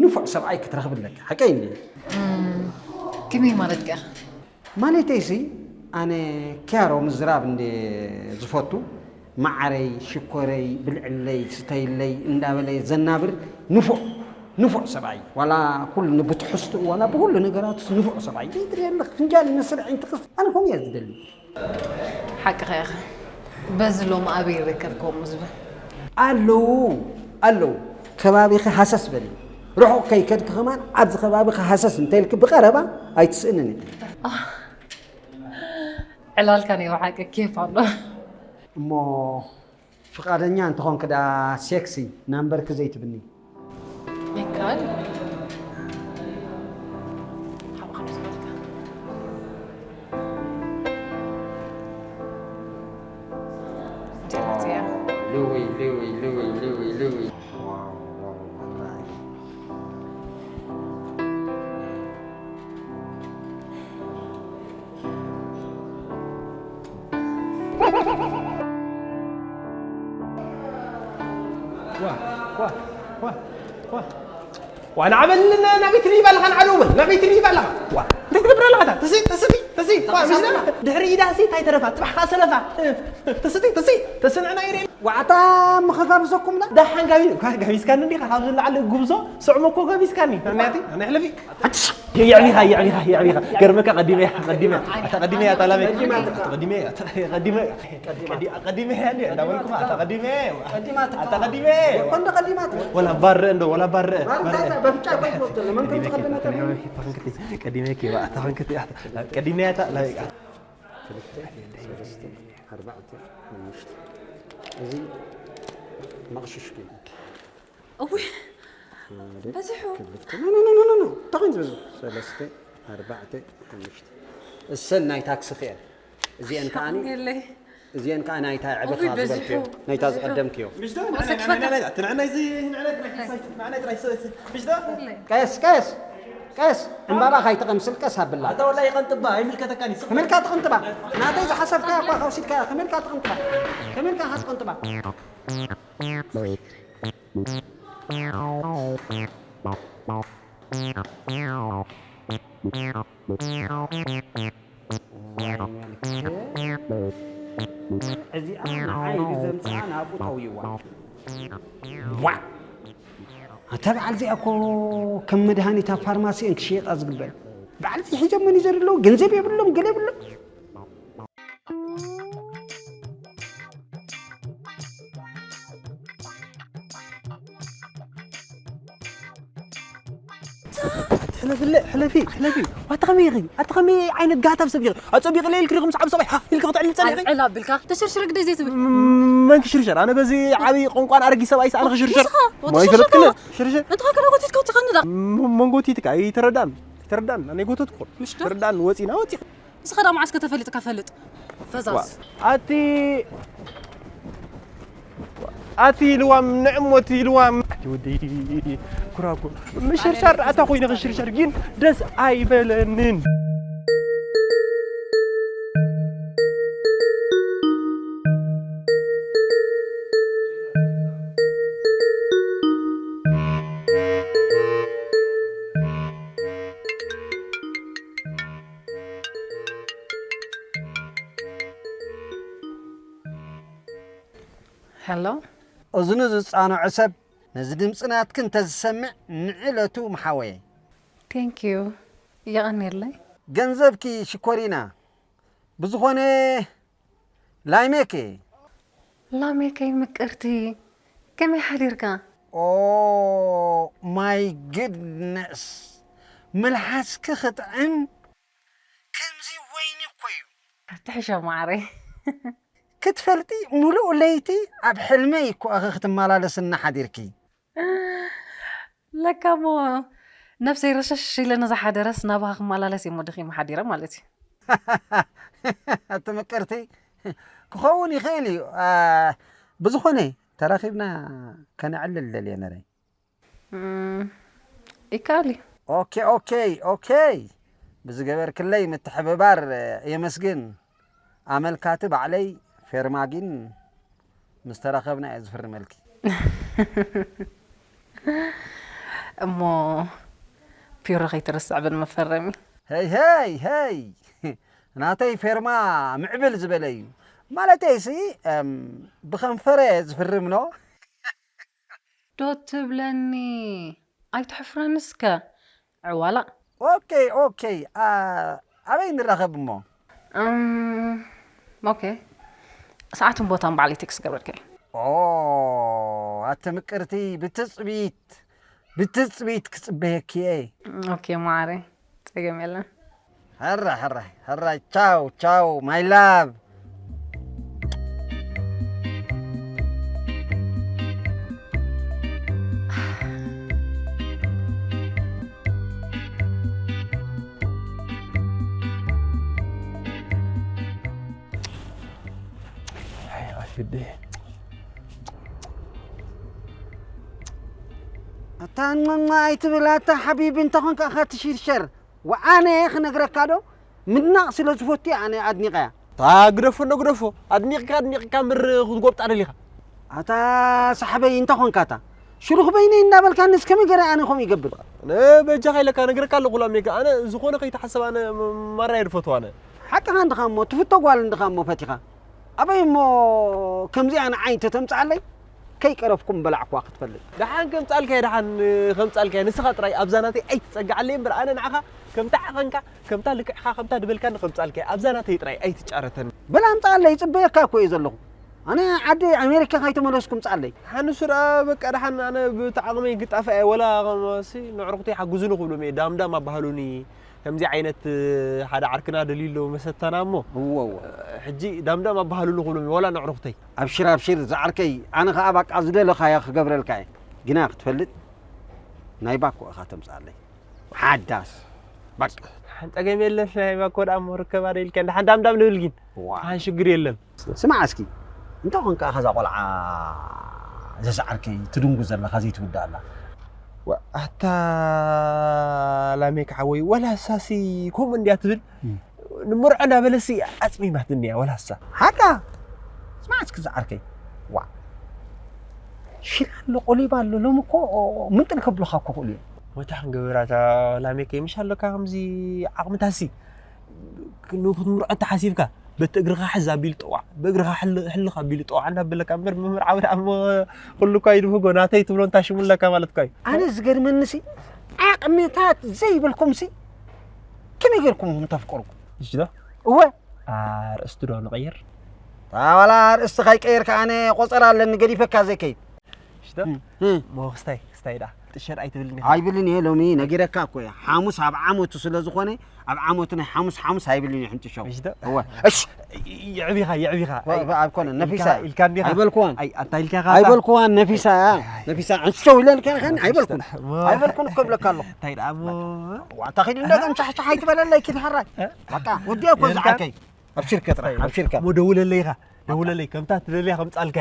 ንፉዕ ሰብኣይ ክትረኽቢ ኣለኪ። ሓቀይ እንድየ? እም፣ ከመይ ማለትካ ኢኻ? ማለተይሲ፣ ኣነ ኪያሮ ምዝራብ እንድየ ዝፈቱ። መዓረይ፣ ሽኮረይ፣ ብልዕለይ፣ ስተይለይ እንዳበለ ዘናብር ንፉዕ፣ ንፉዕ ሰብኣይ። ዋላ ኩሉ ብትሕዝትኡ፣ ዋላ ብኩሉ ነገራቱስ ንፉዕ ሰብኣይ። ዘይትርእየለ ፍንጃል ይመስል፣ ዓይንትኽስ፣ ኣነ ከምኡ እየ ዝደሊ። ሓቅኻ ኢኻ። በዚ ሎሚ ኣበይ ይርከብ ከምኡ ዝብል? ኣለዉ፣ ኣለዉ። ከባቢኺ ሃሰስ በሊ። ርሑቕ ከይከድኪ ከማን ኣብዚ ከባቢኺ ሃሰስ እንተኢልኪ ብቐረባ ኣይትስእንን ኢኺ። ዕላልካ ናይ ብሓቂ ኬፍ ኣሎ። እሞ ፍቓደኛ እንተኾንኪ ደኣ ሴክሲ ናምበርኪ ዘይትብኒ? ይከኣል። ካብኡ ካብ ዝበልካ። እዚኣ መጽያ። ልውይ፣ ልውይ፣ ልውይ፣ ልውይ፣ ልውይ። ዋው፣ ዋው፣ ዋው። ዋ፣ ዋ፣ ዋ፣ ዋ። ዋ፣ ንዓበል ን-፣ ናበይ ትድይብ ኣለኻ? ንዓሉ በል፣ ናበይ ትድይብ ኣለኻ? ዋ፣ እንታይ ትገብር ኣለኻ? ተሲ፣ ተስቲ፣ ተሲ፣ ዋ፣ ተቐሳስና። ምስላ ድሕሪ ኢዳ ሲ እንታይ ተረፋ? ጽባሕ ከኣ ሰለፋ። ተስቲ፣ ተሲ፣ ተስንዕና ይርኢ። ዋዕታ ምኽጋብዘኩም ዳ? ደሓን ጋቢ-፣ ጋ-፣ ጋቢዝካኒ እንዲኻ? ካብዚ ንላዕሊ ጉብዞ ስዕሞ እኮ ጋቢዝካኒ። ናያቲ፣ ናይ ሕለፊ። የዕቢኻ፣ የዕቢኻ፣ የዕቢኻ። ገርመካ ቀዲመ እያ፣ ቀዲመ እያ። ኣታ ቀዲመ እያ፣ ኣታ ላሜ። ኣታ ቀዲመ እያ፣ ኣታ ቀዲመ እያ። ቀዲ-፣ ቀዲመ እያ እንዴ? እንዳበልኩ፣ ኣታ ቀዲመ እያ። ቀዲማት ኣታ ቀዲመ እያ። እኮ እንደ ቀዲማት። ወላ ባር እንዶ፣ ወላ ባር፣ ባር እንታይ ባር። በብጫ እኮ ይወስድ፣ ለምን ቀዲመ ከምተቀደመ እያ፣ ቀዲመ እያ፣ ኣታ ኸንክቲ፣ ኣታ ቀዲመ እያ፣ ኣታ ቀዲመ እያ፣ ኣታ ላሜ። ክልተ፣ ሰለስተ፣ ኣርባዕተ፣ ሓሙሽተ። እዚ መቕሽሽ ግን። እውይ፣ ሓደ፣ በዚሑ። ክልተ፣ ኖ፣ ኖ፣ ኖ፣ ኖ፣ ኖ። እንታይ ኮይኑ ዝበዝሑ? ሰለስተ፣ ኣርባዕተ፣ ሓሙሽተ። እሰን ናይ ታክሲ ክኤን። እዚኤን ከዓኒ፣ የለይ። እዚኤን ከኣ ናይታ ዕብኻ እውይ፣ በዚሑ፣ ዝበልክዮ፣ ናይታ በዚሑ። ዝቐደምክዮ። ምሽ ዶ? ወሰክ ንዕናይ፣ ፈታ። ንዕናይ፣ እቲ ንዕናይ እዚ፣ ንዕናይ ጥራይ፣ ምሽ ዶ? ቀስ፣ ቀስ፣ ቀስ። ዕምባባ ካይትቐምስል ቀስ ኣብላ። ኣታ ወላሂ ይቐንጥባ፣ ኣይምልከተካን እዩ። ከመልካ ትቕንጥባ? ናተይ ዝሓሰብካያ እኳ ከውሲድካያ፣ ከመልካ ትቕንጥባ? ከመልካ ኢኻ ትቕንጥባ? እዚኣ ንዓይ ኢሉ ዘምጽኣ ናብኡ ጠውይዋ። ዋ! ኣታ በዓል እዚኣ እኮ ከም መድሃኒት ኣብ ፋርማሲ እየን ክሽየጣ ዝግበን። በዓል እዚ ሒዞም መን እዩ ዘርኢ ኣለዉ? ገንዘብ የብሎም፣ ገለ የብሎም። ሕለፍለ፣ ሕለፊ፣ ሕለፊ። ኣታ ከመይ ኢኺ? ኣታ ከመይ ዓይነት ጋታፍ ሰብ ኢኺ? ኣጸቢቕለ ኢልኪ ዲኹም ሰዓብ ሰብኣይ? ሃ ኢልኪ ክትዕልል ጸኒሕኺ? ኣልዕል ኣቢልካ፣ ተሽርሽር ግደ ዘይትብል። ም-፣ መን ክሽርሸር? ኣነ በዚ ዓብዪ ቆንቋን ኣረጊ ሰብኣይስ ኣነ ክሽርሸር? ንስኻ፣ ሞ ወትሽርሸር ኣይፈለጥክን? ከ? ሽርሸር? እንተ ኾንካ ዶ ጎቲትካ ወቲኻኒ ዳ? ም-፣ መን ጎቲትካ? ኣይተረዳን፣ ኣይተረዳን። ኣነ ኣይጎተትኩን። ምሽ ዶ? ተረዳን፣ ወጺና ወጺ። ንስኻ ዳ መዓስ ከተፈልጥ እካ ፈልጥ። ፈዛዝ። ኣቲ፣ ኣቲ ልዋም፣ ንዕሞቲ ልዋም። ኣቲ ወዲ ኩራኩር። ምሽርሻር ኣታ ኮይነ ክሽርሸር ግን ደስ ኣይበለንን። ሄሎ። እዝኑ ዝጻንዖ ሰብ ነዚ ድምጺ ናትኪ እንተዝሰምዕ ንዕለቱ ምሓወየ። ቴንክ ዩ። የቐንየለይ። ገንዘብኪ ሽኮሪና። ብዝኾነ ላይሜከ። ላሜከይ ምቅርቲ፣ ከመይ ሓዲርካ? ኦ ማይ ጉድነስ፣ መልሓስኪ ክጥዕም ከምዚ ወይኒ እኮ እዩ። ትሕሾ ማዕረይ። ክትፈልጢ፣ ሙሉእ ለይቲ ኣብ ሕልመይ እኮ ኢኺ ክትመላለስኒ ሓዲርኪ። ለካ እሞ ነብሰይ ረሸሽ ኢለ ንዝሓደረስ ናባኻ ክመላለስ እየ እሞ ደኺመ ሓዲረ ማለት እዩ። ኣቲ ምቅርቲ፣ ክኸውን ይኽእል እዩ። ኣ፣ ብዝኾነ ተራኺብና ከነዕልል ደልየ ነረ። እም፣ ይከኣል እዩ። ኦኬ፣ ኦኬ፣ ኦኬ። ብዝገበርክለይ ምትሕብባር የመስግን። ኣመልካቲ ባዕለይ ፌርማ ግን ምስ ተራኸብና እየ ዝፍርመልኪ። እሞ ፒሮ ከይትርስዕ ብል መፈረሚ። ሄይ፣ ሄይ፣ ሄይ! ናተይ ፌርማ ምዕብል ዝበለ እዩ። ማለተይሲ፣ እም፣ ብኸንፈረ እየ ዝፍርም ኖ። ዶ ትብለኒ? ኣይትሕፍረኒ እስከ። ዕዋላ። ኦኬ፣ ኦኬ። ኣ፣ ኣበይ ንራኸብ እሞ? እም፣ ኦኬ። ሰዓትን ቦታን ባዕለይ ቴክስት ክገብረልካ እየ። ኦ፣ ኣቲ ምቅርቲ፣ ብትጽቢት፣ ብትጽቢት ክጽበየኪ እየ። ኦኬ፣ ማዕረ። ጸገም የለን። ሕራይ፣ ሕራይ፣ ሕራይ። ቻው፣ ቻው፣ ማይ ላቭ። ኣይ፣ ኣሽዲ። ኣታ እማማ ኣይትብል፣ ኣታ ሓቢቢ፣ እንተኾንካ ኢኻ ትሽርሸር። ወኣነ ክነግረካ ዶ? ምድናቕ ስለ ዝፈቱ እየ ኣነ ኣድኒቐያ። እታ ግደፎ እንዶ ግደፎ። ኣድኒቕካ፣ ኣድኒቕካ ምር ክትጎብጣ ደሊኻ። ኣታ ሳሕበይ፣ እንተኾንካ እታ ሽሩኽ በይነይ እንዳበልካኒ እስከ መገረ ኣነ ከምኡ ይገብር? ኣነ በጃኻ ኢለካ ነግረካ ኣለኹ ላሜካ። ኣነ ዝኾነ ከይትሓስብ ኣነ ም-፣ ማራ እየ ዝፈትዋ ኣነ። ሓቅኻ እንድኻ እሞ፣ ትፍቶ ጓል እንድኻ እሞ ፈቲኻ። ኣበይ እሞ ከምዚኣ ንዓይ እንተተምጽኣለይ፣ ከይቀረፍኩ ምበላዕኩዋ ክትፈልጥ። ደሓን ከምጻልካየ፣ ደሓን ከምጻልካየ። ንስኻ ጥራይ ኣብዛ ናተይ ኣይትጸግዓለይ እምበር፣ ኣነ ንዓኻ ከምታ ዓቐንካ፣ ከምታ ልክዕኻ፣ ከምታ ድበልካኒ ከምጻልካየ። ኣብዛ ናተይ ጥራይ ኣይትጫረተኒ። በል ኣምጽኣለይ፣ ይጽበየካ እኮ እየ ዘለኹ። ኣነ ዓዲ ኣሜሪካ ከይተመለስኩ ምጽኣለይ። ሓንሱ ደኣ በቃ ደሓን ኣነ ብቲ ዓቕመይ ግጣፈ እየ፣ ወላ ከምሲ ንዕሩኽተይ ሓግዙኒ ክብሎም እየ፣ ዳምዳም ኣባህሉኒ። ከምዚ ዓይነት ሓደ ዓርክና ደልዩ ኣሎ መሰተና እሞ። እወ፣ እወ። ሕጂ ዳምዳም ኣባህሉሉ ክብሎም እየ፣ ወላ ንዕሩኽተይ። ኣብሽር፣ ኣብሽር ዝዓርከይ፣ ኣነ ኸኣ ባቃ ዝደለኻዮ ክገብረልካ እየ። ግና ክትፈልጥ ናይ ባኮ ኢኻ ተምጽኣለይ። ሓዳስ። ባቃ። ደሓን ጸገም የለን፣ ናይ ባኮ ደኣ እሞ ርከባ ዶ ኢልካ፣ ደሓን ዳምዳም ንብል ግን። ዋ። ደሓን ሽግር የለን። ስማዕ እስኪ፣ እንታይ ኾንካ እዛ ቆልዓ ዘስዓርከይ ትድንጉ ዘለኻ ዘይትውዳእ ኣላ? ዋ፣ ኣታ ላሜክ ሓወይ፣ ወላ ሳሲ ከምኡ እንድያ ትብል? እም። ንመርዖ እንዳበለሲ ኣጽሚማትኒ እያ፣ ወላ እሳ። ሓቃ? ስማዕ እስኪ ዝዓርከይ። ዋ። ሽላ ኣሎ፣ ቆሊባ ኣሎ፣ ሎሚ እኮ ምንጥል ከብሉኻ እኮ ክእሉ እዮም። ወታ ክንገብር ኣታ ላሜከይ፣ ምሽ ኣሎካ ከምዚ ዓቕምታሲ ንክትምርዖ እንተሓሲብካ፣ በቲ እግርኻ ሕዝ ኣቢሉ ጠዋዕ፣ ብእግርኻ ሕል-፣ ሕልኽ ኣቢሉ ጠዋዕ እናበለካ እምበር፣ መምህር ዓወት ኣሞ ኩሉ እኳ ይድህጎ፣ ናተይ ትብሎ እንታይ ሽሙ ኣለካ ማለት እኳ እዩ። ኣነ ዝገርመኒ ሲ፣ ዓቕምታት ዘይብልኩም ሲ፣ ከመይ ጌርኩም ኢኹም ተፍቅሩ? እሺ ዶ? እወ። ኣርእስቱ ዶ ንቐይር? ኣታ ዋላ ኣርእስቲ ከይቀየርካ ኣነ ቆጸራ ኣለኒ፣ ገዲፈካ ዘይከይድ። ሽቶ? እም። እም። ሞ ክስታይ፣ ክስታይ ደኣ። ጥሸር ኣይትብልኒ ኢኻ። ኣይብልን እየ፣ ሎሚ ነጊረካ እኮ እየ። ሓሙስ ኣብ ዓመቱ ስለ ዝኾነ፣ ኣብ ዓመቱ ናይ ሓሙስ፣ ሓሙስ ኣይብልን እየ ሕንጥሾ። ሽቶ? እወ። እሽ! የዕቢኻ፣ የዕቢኻ። ወ-፣ ኣይኮነን፣ ኢልካ፣ ነፊሳ። ኢልካ እንዲኻ። ኣይበልኩዋን። ኣይ፣ ኣንታ ኢልካ ኢኻ። ኣይበልኩዋን፣ ነፊሳ እያ። ኣይ። ነፊሳ፣ ሕንጥሾ ኢለልካ ኢኻን፣ ኣይበልኩን። ሞ-፣ ኣይበልኩን እኮ እብለካ ኣለኹ። እንታይ ደኣ ሞ-፣ ዋታ ኺድ እንደገና ሻሕሻሕ ኣይትበለለይ፣ ኪድ ሓራይ። እ? በቃ፣ ወዲአ እኮ የልካ? ዝዓርከይ። ኣብሽርካ ጥራሕ፣ ኣብሽርካ። ሞ ደውለለይ ኢኻ። ደውለለይ፣ ከምታ ትደልያ ከምጻልካ።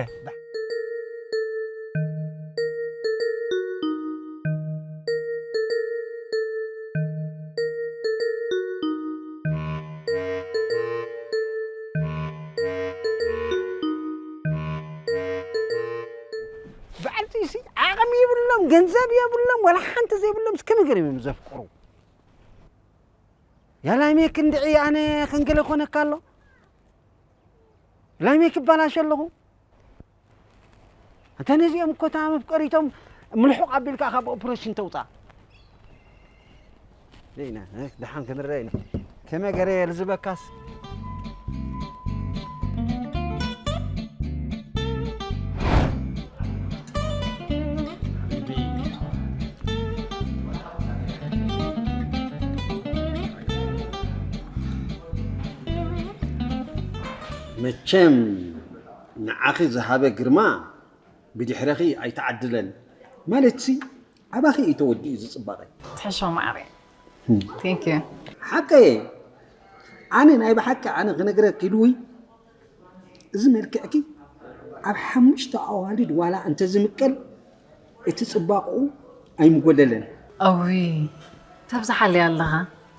በዓልቲ ሲ ዓቕሚ የብሎም፣ ገንዘብ የብሎም፣ ዋላ ሓንቲ ዘይብሎም፣ እስከ መገር እዮም ዘፍቅሩ። ያላይሜ ክንድዒ ኣነ ክንገለ ኮነካ ኣሎ። ላይሜ ክባላሽ ኣለኹ። እንተ ነዚኦም እኮ እታ መፍቀሪቶም ምልሑቕ ኣቢልካ ካብ ኦፕሬሽን ተውፃ። ደይና፣ እ፣ ደሓን ክንረአ ኢና። ከመይ ገረ ልዝበካስ? መቸም ንዓኺ ዝሃበ ግርማ ብድሕረኺ ኣይተዓድለን። ማለትሲ ኣባኺ እዩ ተወዲኡ ዝጽባቐ። ትሕሾ ማዕረ። እም። Thank you። ሓቀየ። ኣነ ናይ ብሓቂ ኣነ ክነግረኪ ኢሉ ወይ እዚ መልክዕኪ ኣብ ሓሙሽተ ኣዋልድ ዋላ እንተዝምቀል እቲ ጽባቕኡ ኣይምጎደለን። እውይ፣ ተብዝሓለይ ኣለኻ።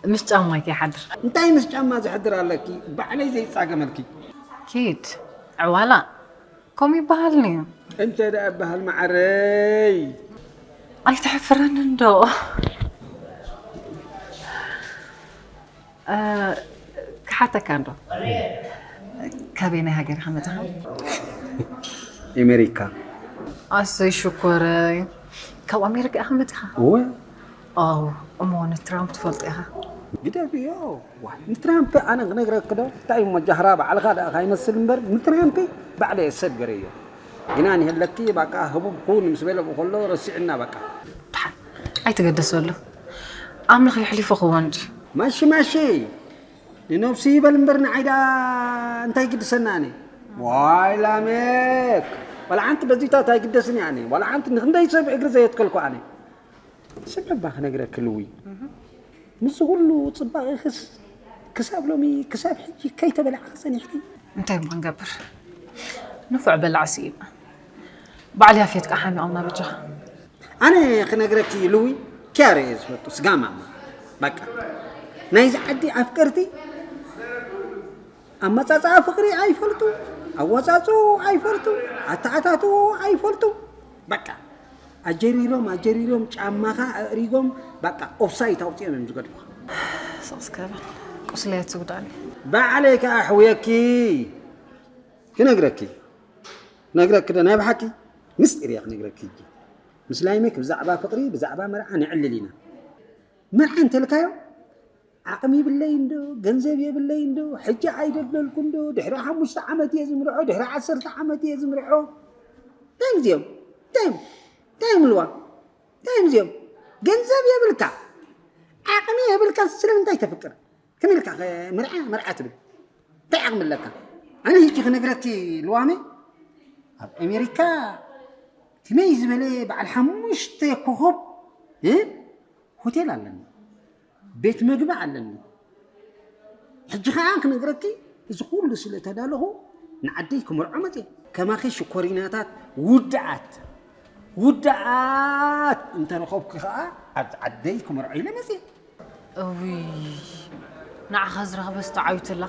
ምስ ጫማይ ከይሓድር። እንታይ ምስ ጫማ ዝሕድር ኣለኪ? ባዕለይ ዘይጻገመልኪ። ኪድ፣ ዕዋላ፣ ከምኡ ይበሃልኒ እዩ። እንተ ደኣ እበሃል መዓረይ። ኣይትሕፍረኒ እንዶ። እ፣ ክሓተካ እንዶ። ካበየናይ ሃገር ኢኻ መጺኻ? ኣሜሪካ። ኣሰይ ሽኮረይ። ካብ ኣሜሪካ ኢኻ መጺኻ? እወ። ኣው፣ እሞ ንትራምፕ ትፈልጦ ኢኻ? ግደፍዮ። ዋ፣ ንትራምፕ ኣነ ክነግረኪ ዶ? እንታይ እሞ ጃህራ ባዕልኻ ደኣ ካይመስል እምበር፣ ንትራምፕ ባዕለይ እሰግረዮ። ግና ንህለኪ በቃ ህቡብ ኩን ምስ በለ ከሎ ረሲዕና በቃ። ደሓን፣ ኣይትገደሰሉ። ኣምላኽ የሕሊፉ ክወንድ። ማሺ፣ ማሺ። ንነብሱ ይበል እምበር ንዓይ ደኣ እንታይ ግድሰና ኣነ? ዋይ ላሜክ። ዋላ ሓንቲ በዚታት ኣይግደስን እየ ኣነ። ዋላ ሓንቲ ንክንደይ ሰብ እግሪ ዘየትከልኩ ኣነ። ስምዒ እባ ክነግረኪ ልዊ። እህ። ምስዚ ኩሉ ጽባቐኽስ ክሳብ ሎሚ፣ ክሳብ ሕጂ ከይተበላዕኺ ጸኒሕኪ? እንታይ እሞ ክንገብር? ንፉዕ በላዕ ስኢና። ባዕለይ ኣፍየትካ ሓሚቖምና በጃኻ። ኣነ ክነግረኪ ልዊ፣ ኪያር እየ ዝፈቱ፣ ስጋ ማማ። በቃ። ናይዚ ዓዲ ኣፍቀርቲ ኣመጻጽኣ ፍቕሪ ኣይፈልጡ፣ ኣወጻጽኡ ኣይፈልጡ፣ ኣተኣታትዎ ኣይፈልጡ። በቃ ኣጀሪሮም ኣጀሪሮም ጫማኻ ኣእሪጎም በቃ ኦፍሳይት ኣውጺኦም እዮም ዝገድፉኻ። ስቕ እስከ በል፣ ቁስለይ ኣትጉዳእኒ። ባዕለይ ከኣ ኣሕውየኪ ክነግረኪ ክነግረኪ ዶ ናይ ብሓቂ ምስጢር እየ ክነግረኪ። ሕጂ ምስ ላይሜክ ብዛዕባ ፍቕሪ ብዛዕባ መርዓ ነዕልል ኢና። መርዓ እንተልካዮ ዓቕሚ ይብለይ እንዶ፣ ገንዘብ የብለይ እንዶ፣ ሕጂ ኣይደለልኩ እንዶ፣ ድሕሪ ሓሙሽተ ዓመት እየ ዝምርዖ፣ ድሕሪ ዓሰርተ ዓመት እየ ዝምርዖ። እንታይ እዮም እዚኦም? እንታይ እዮም? እንታይ እዮም ልዋ? እንታይ እዮም እዚኦም? ገንዘብ የብልካ፣ ዓቕሚ የብልካ፣ ስለምንታይ ተፍቅር? ከመይ ኢልካ ኸ መርዓ፣ መርዓ ትብል? እንታይ ዓቕሚ ኣለካ? ኣነ ሕጂ ክነግረኪ ልዋመይ፣ ኣብ ኣሜሪካ ከመይ ዝበለ በዓል ሓሙሽተ ኮኾብ፣ እ? ሆቴል ኣለኒ፣ ቤት መግቢ ኣለኒ። ሕጂ ኸኣ ክነግረኪ፣ እዚ ኩሉ ስለ ተዳለኹ ንዓደይ ክመርዖ መጽየ። ከማኺ ሽኮሪናታት ውድዓት፣ ውድዓት እንተረኸብኩ ኸኣ ኣብ ዓደይ ክመርዖ ኢለ መጽየ። እውይ፣ ንዓኻ ዝረኽበስ ተዓዊቱላ።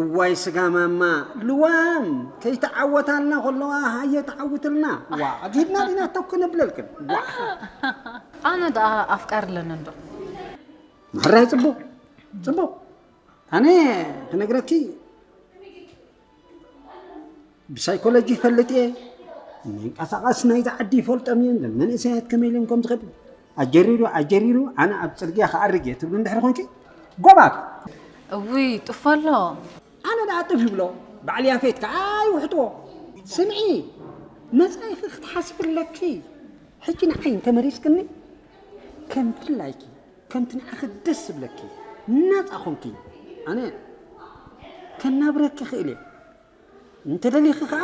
እዋይ ስጋ ማማ፣ ልዋም ከይተዓወታልና ከለዋ ሃየ ተዓውትልና። ዋ፣ ኣግሂድና ዲና ተው ክነብለልክን። ዋ። ኣነ ደኣ ኣፍቃሪ ኣለኒ እንዶ። ምሕራይ ጽቡቕ፣ ጽቡቕ። ኣነ ክነግረኪ፣ ብሳይኮሎጂ ይፈልጥ እየ። መንቀሳቐስ ናይዚ ዓዲ ይፈልጦም እየ። መንእሰያት ከመይ ኢሎም ከም ዝኸዱ ኣጀሪሩ ኣጀሪሩ ኣነ ኣብ ጽርግያ ክኣርግ እየ ትብሉ እንድሕር ኮንኪ ጎባጥ። እውይ ጥፎ ኣሎ። ኣነ ደኣ ጥፍ ይብሎ ባዕል ያፌት ከኣ ይውሕጥዎ። ስምዒ መጻኢኺ ክትሓስቢ ኣለኪ። ሕጂ ንዓይ እንተመሪጽክኒ ከም ድላይኪ ከምቲ ንዓኺ ደስ ዝብለኪ ናጻ ኮንኪ ኣነ ከናብረኪ ክእል እየ። እንተደሊኺ ከኣ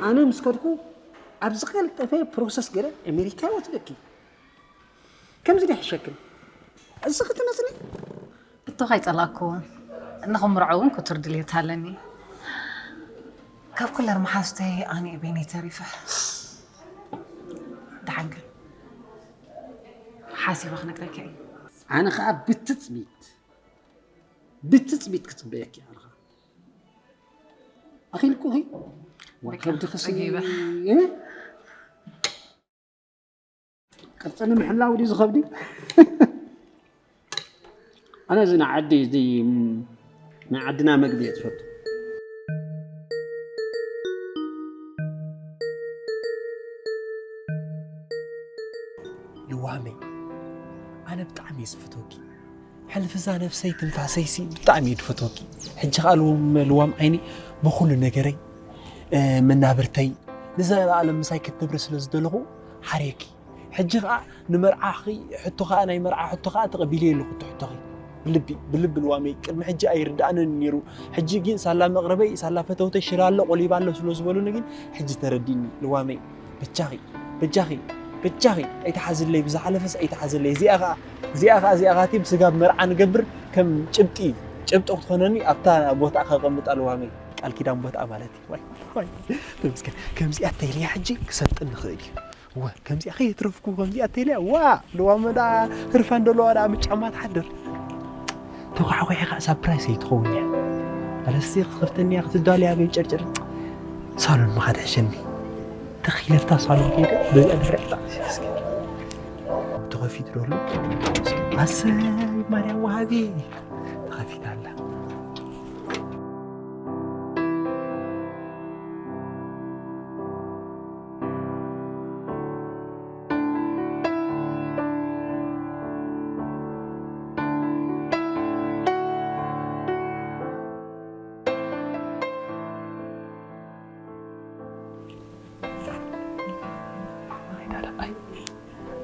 ኣነ ምስ ከድኩ ኣብ ዝቐልጠፈ ፕሮሰስ ገለ ኣሜሪካ ይወስደኪ። ከምዚ ዶ ይሕሸክን? እዚ ክትመጽኒ እቶ ካይጸላእኩ ንኽምርዖ እውን ክቱር ድልየት ኣለኒ። ካብ ኩለን መሓዙተይ ኣነ እየ በይነይ ተሪፈ። ደሓን ግን ሓሲበ ክነግረካ እየ። ኣነ ከዓ ብትፅቢት ብትፅቢት ክፅበየኪ ኣለኻ። ኣኺልኩኺ ዋይ ከብዲ ክስኒ ጸጊበ። እ? ቅርፂ ንምሕላው ድዩ ዝኸብዲ? ኣነ እዚ ንዓዲ እዚ ናይ ዓድና መግቢ እየ ዝፈቱ። ልዋመይ ኣነ ብጣዕሚ እየ ዝፈትወኪ። ሕልፊ እዛ ነብሰይ ትንፋሰይሲ ብጣዕሚ እየ ዝፈትወኪ። ሕጂ ከኣ ልውም ልዋም ዓይኒ ብኹሉ ነገረይ መናብርተይ ንዘለኣለም ምሳይ ክትነብሪ ስለ ዝደለኹ ሓርየኪ። ሕጂ ከኣ ንመርዓኺ ሕቶ ከኣ ናይ መርዓ ሕቶ ከኣ ተቐቢለዮ ኣለኹ እቲ ሕቶኺ። ብልቢ ብልቢ ልዋመይ ቅድሚ ሕጂ ኣይርድኣንን ነይሩ። ሕጂ ግን ሳላ መቕረበይ ሳላ ፈተውተይ ሽላሎ ቆሊባሎ ስለ ዝበሉኒ ግን ሕጂ ተረዲኒ ልዋመይ። በጃኺ በጃኺ በጃኺ ኣይትሓዝለይ ብዝሓለፈስ ኣይትሓዝለይ። እዚኣ ከኣ እዚኣ ከኣ እዚኣ ከኣ እቲ ብስጋብ መርዓ ንገብር ከም ጭብጢ ጭብጢ ክትኾነኒ ኣብታ ቦታ ከቐምጣ ልዋመይ። ቃል ኪዳን ቦታ ማለት እዩ። ዋይ ዋይ ተመስገን። ከምዚኣ ተይልያ ሕጂ ክሰልጥን ንኽእል እዩ። ወ ከምዚኣ ከየትረፍኩ ከምዚኣ ተይልያ ዋ ልዋመ ዳ ህርፋን ደለዋ ዳ ምጫማ ትሓድር። ተኳዕኳሒ ከዓ ሳፕራይስ ኣይትኸውን እያ። ኣለሲ ክትኸፍተኒ እያ ክትዳሉ እያ በይ ጨርጭር። ሳሎን ምኻድ ሕሸኒ። ተኺለፍታ ሳሎን ከይደ በዚኣ ድፍረ ዕጣ ተኸፊት ደሎ ኣሰይ ማርያም ወሃቢ ተኸፊት ኣላ።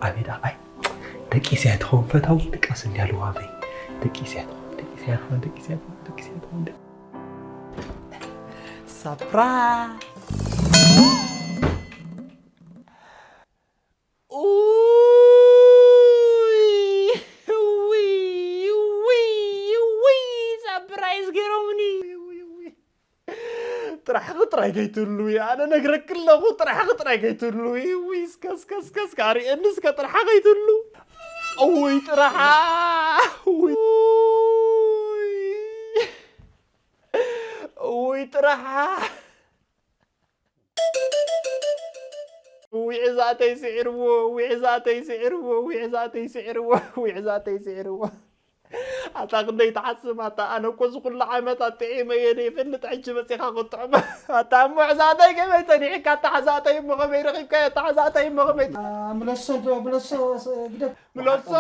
ኣቤት ኣይ ደቂሰ እያ ትኸውን ፈታው ድቃስ እንዲያ ልዋመይ ደቂሰ እያ ትኸውን ደቂሰ እያ ትኸውን ደቂሰ እያ ትኸውን ደቂሰ እያ ትኸውን ሳፕራ ሳፕራይዝ ገይሮምኒ ጥራሕኺ ጥራይ ከይትህልዊ ኣነ ነግረኪ ኣለኹ ጥራሕኺ ጥራይ ከይትህልዊ ውይ እስከ እስከ እስከ እስከ ኣርእየኒ እስከ ጥራሓ ከይትህሉ ውይ ጥራሓ ውይ ውይ ጥራሓ ዊዕዛተይ ስዒርዎ ዊዕዛተይ ስዒርዎ ዊዕዛተይ ስዒርዎ ዊዕዛተይ ስዒርዎ ኣታ ክንደይ ትሓስም ኣታ ኣነ እኮ እዚ ኩሉ ዓመት ኣጥዒመ እየ ዘይፈልጥ ሕጂ መፂኻ ክትጥዕሞ ኣታ እሞ ሕዛተይ ከመይ ፀኒሕካ ኣታ ሓዛተይ እሞ ከመይ ረኺብካዮ ኣታ ሓዛተይ እሞ ከመይ ምለሶ ዶ ምለሶ ግደፍ ምለሶ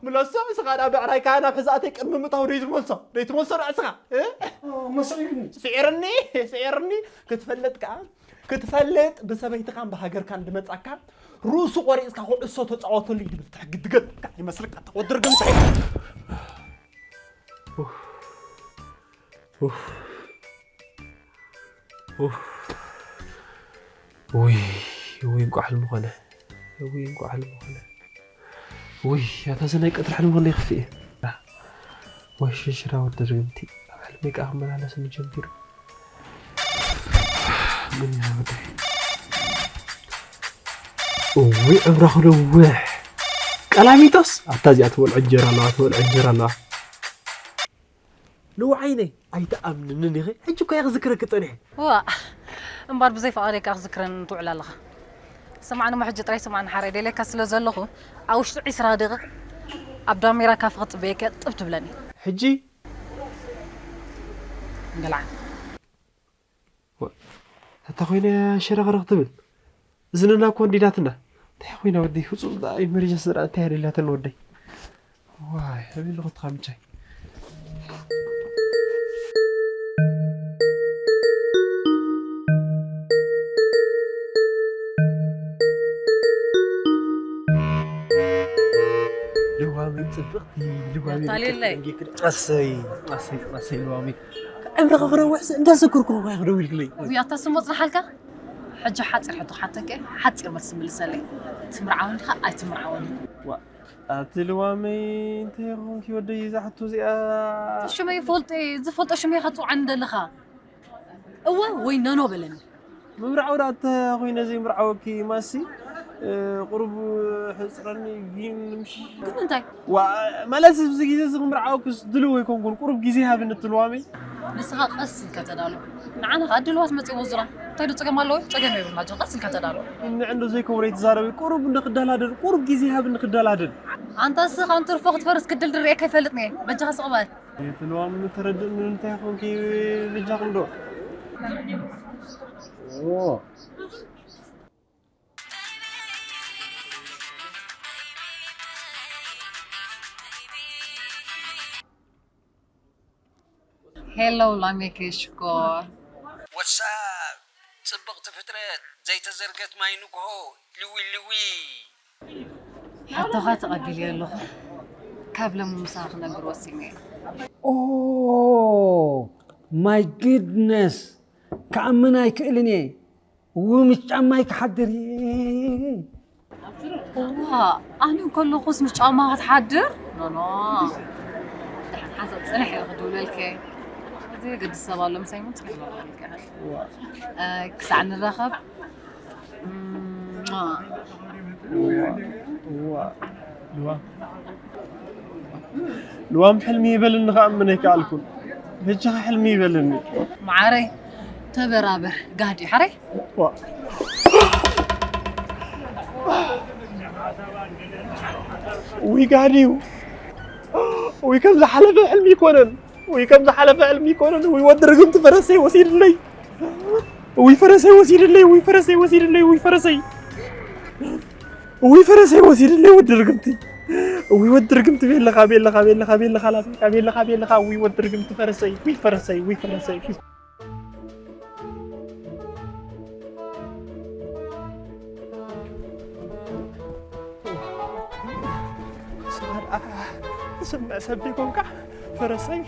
ምለሶ እስኻ ዳ ብዕራይካ ናብ ሕዛተይ ቅድሚ ምእታው ደይትመልሶ ደይትመልሶ ዳ እስኻ እ? እሞ ስዒርኒ ስዒርኒ ስዒርኒ ክትፈልጥ ከዓ ክትፈልጥ ብሰበይትኻን ብሃገርካን ድመጻካ ርእሱ ቆሪጽካ ኩዕሶ ተጻወተሉ እዩ ድብል ትሕግድገት ይመስልካ ተቆድር ግን ሳይ ውይ ውይ እንኳዕ ሕልሚ ኮነ ውይ እንኳዕ ሕልሚ ኮነ ውይ ኣታ እዚ ናይ ቀትሪ ሕልሚ ኮነ ይኽፍእ እየ ወይ ሽሽራ ወዲ ርግምቲ ኣብ ሕልመይ ከዓ ክመላለስኒ ጀሚሩ እውይ ዕምራ ክነውሕ ቀላሚጦስ ኣብታ እዚኣ ትበልዖ እንጀራ ኣለዋ ትበልዖ እንጀራ ኣለዋ ልውዓይነይ ኣይትኣምንንን ኢኺ ሕጂ እኮ እየ ክዝክረኪ ፀኒሐ ዋ እምበር ብዘይ ፍቓደይ ከዓ ክዝክረኒ ትውዕል ኣለኻ ስማዕኒ እሞ ሕጂ ጥራይ ስማዕኒ ሓራይ ደልየካ ስለ ዘለኹ ኣብ ውሽጢ ዒስራ ደቂቕ ኣብ ዳሜራ ካፈ ክፅበየካ ጥብ ትብለኒ ሕጂ እንገላዓ ኣታ ኮይነ ሸረኽረኽ ትብል። ዝንና እኮ እንዲዳትና። እንታይ ኮይና ወደይ? ፍጹም ደኣ ኢመርጀንሲ ደኣ እንታይ ደላተን ወደይ? ዋይ፣ ኣበይ ኣለኹ ትኻ ምቻይ? ልዋመይ ጽብቕቲ፣ ልዋመይ የታልየለይ። ጽብቕቲ። ኣሰይ፣ ኣሰይ፣ ኣሰይ ልዋመይ። ዕምርኻ ክነውሕ ስ-፣ እንዳሰከርኩ እኮ ኢኻ ደዊልክለይ። ውይ፣ ኣታ ስም ወጽናሓልካ? ሕጂ ሓጺር ሕቶ ሓተከ፣ ሓጺር መልሲ ምልሰለይ። ትምርዓወኒ ዲኻ ኣይትምርዓወኒ? ዋ፣ ኣቲ ልዋመይ፣ እንታይ ኾንኪ ወደይ እዛ ሕቶ እዚኣ? ሽመይ ይፈልጦ እየ፣ ዝፈልጦ ሽመይ ኢኻ ትጽውዓኒ ዘለኻ። እወ ወይ ነኖ በለኒ። ምምርዓው ደኣ እንተ ኮይነ ዘይምርዓወኪ ማሲ፣ እ፣ ቁሩብ ሕጽረኒ ግን ምሽ-፣ ግን እንታይ? ዋ፣ ማለት ኣብዚ ግዜ እዚ ክምርዓወኪስ ድልው ኣይኮንኩን። ቁሩብ ግዜ ሃብኒ እቲ ልዋመይ። ንስኻ ቀስ ኢልካ ተዳሎ። ንዓና ኸኣ ድልዋት መጺእዎ ዝላ። እንታይ ዶ ጸገም ኣለዎ? ጸገም የብልና። ጆ፣ ቀስ ኢልካ ተዳሎ። ንዕ እንዶ ዘይከውረይ ትዛረቢ። ቁሩብ እንዶ ክደላደል፣ ቁሩብ ግዜ ሃብኒ ክደላደል። ኣንታ እስኻ እንትርፎ ክትፈርስ ክድል ድርኤካ ይፈልጥኒ እየ። በጃኻ ስቕ በል። ኣይትልዋም ተረድእኒ እንታይ ኾንኪ በጃኺ እንዶ። ኦ። ሄሎ ላሜክ ሽኮር። ወትሳብ ጽብቕቲ ፍጥረት ዘይተዘርገት ማይ ንግሆ ልዊ ልዊ። ሕቶኻ ተቐቢለዮ ኣለኹ። ካብ ሎሚ ምሳኻ ክነብር ወሲነ እየ። ኦ ማይ ጉድነስ፣ ክኣምን ኣይክእልን እየ። እው ምስ ጫማይ ክሓድር እየ። እዋ፣ ኣነ እንከለኹስ ምስ ጫማ ክትሓድር? ኖ፣ ኖ። ደሓን ሓንሳብ ጽንሕ ኢለ ክድውለልከ። እዚ ግዲ ሰብ ኣሎ ምሳይ እውን ጽንሕ ኢለ ክድውለልከ። እዋ። እ፣ ክሳዕ ንራኸብ። እም፣ እዋ፣ እዋ። ልዋም። ልዋም ሕልሚ ይበልኒ ከኣ እምነ ኣይከኣልኩን። በጃኻ ሕልሚ ይበልኒ። መዓረይ፣ ተበራበር፣ ጋህዲ፣ ሓረይ። ዋ። ውይ ጋህዲ እዩ። ውይ ከም ዝሓለፈ ሕልሚ ይኮነን። ውይ ከም ዝሓለፈ ሕልሚ ይኮነን። ውይ ወዲ ርግምቲ ፈረሰይ ወሲድለይ። ውይ ፈረሰይ ወሲድለይ። ውይ ፈረሰይ ወሲድለይ። ውይ ፈረሰይ። ውይ ፈረሰይ ወሲድለይ ወዲ ርግምቲ። ውይ ወዲ ርግምቲ ቤለኻ፣ ቤለኻ፣ ቤለኻ፣ ቤለኻ፣ ላሜካ፣ ቤለኻ፣ ቤለኻ። ውይ ወዲ ርግምቲ ፈረሰይ። ውይ ፈረሰይ። ውይ ፈረሰይ። ስማዕ፣ ስምዕ ሰብ ዲኮንካ ፈረሰይ።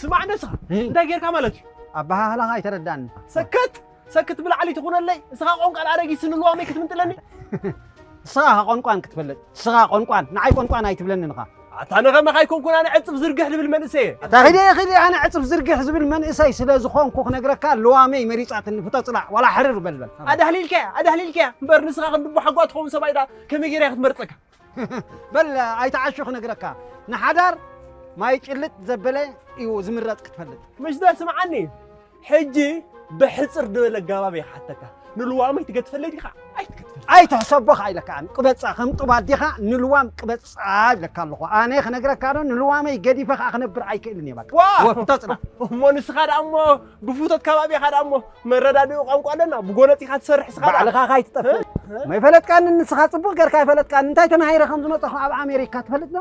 ስማዕ፣ ንስኻ እ? እንታይ ጌርካ ማለት እዩ? ኣበሃህላኻ ኣይተረዳእኒ። ሰክት፣ ሰክት ብላዕሊ ትኹነለይ። እስኻ ቆንቃል ኣረጊት ስንልዋመይ ክትምንጥለኒ? እስኻ ቋንቋን ክትፈልጥ፣ እስኻ ቆንቋን፣ ንዓይ ቆንቋን ኣይትብለኒ ንኻ። ኣታ ነኸመኻ ኣይኮንኩን ኣነ ዕጽፍ ዝርግሕ ዝብል መንእሰይ እየ። ኣታ ኺደ፣ ኺደ፣ ኣነ ዕጽፍ ዝርግሕ ዝብል መንእሰይ ስለ ዝኾንኩ ክነግረካ፣ ልዋመይ መሪጻትኒ፣ ፍቶ ጽላእ፣ ዋላ ሕርር በል በል። ኣዳህሊልካያ፣ ኣዳህሊልካያ። እምበር ንስኻ ክንዲ ኣቦሓጓ ትኸውን ሰብኣይ ደኣ ከመይ ገይራ እያ ክትመርጸካ? በል ኣይትዓሹ ክነግረካ። ንሓዳር ማይ ጭልጥ ዘበለ እዩ ዝምረጽ ክትፈልጥ። ምሽ ዶ ስምዓኒ? ሕጂ ብሕጽር ዝበለ ኣገባብ እየ ክሓተካ። ንልዋመይ ትገድፈለይ ዲኻ? ኣይትገድፈለይ። ኣይትሕሰቦ ኸዓ ኢለካ ኣነ። ቅበጻ ከም ጡብ ኣዴኻ ንልዋም ቅበጻ ኢለካ ኣለኹ። ኣነ ክነግረካ ዶ ንልዋመይ ገዲፈ ኸዓ ክነብር ኣይክእልን እየ በቃ። ዋ! ወፍቶ ጽናሕ። እሞ ንስኻ ደኣ እሞ ብፍቶት ከባቢኻ ደኣ እሞ መረዳድኢ ቋንቋ ኣለና። ብጎነጽ ኢኻ ትሰርሕ ስኻ ደኣ። ባዕልኻ ኸዓ ኣይትጠፍእ። እ? እ? መይፈለጥካኒ ንስኻ ጽቡቕ ጌርካ ኣይፈለጥካኒ። እንታይ ተማሂረ ከም ዝመጻኹ ኣብ ኣሜሪካ ትፈልጥ ዶ?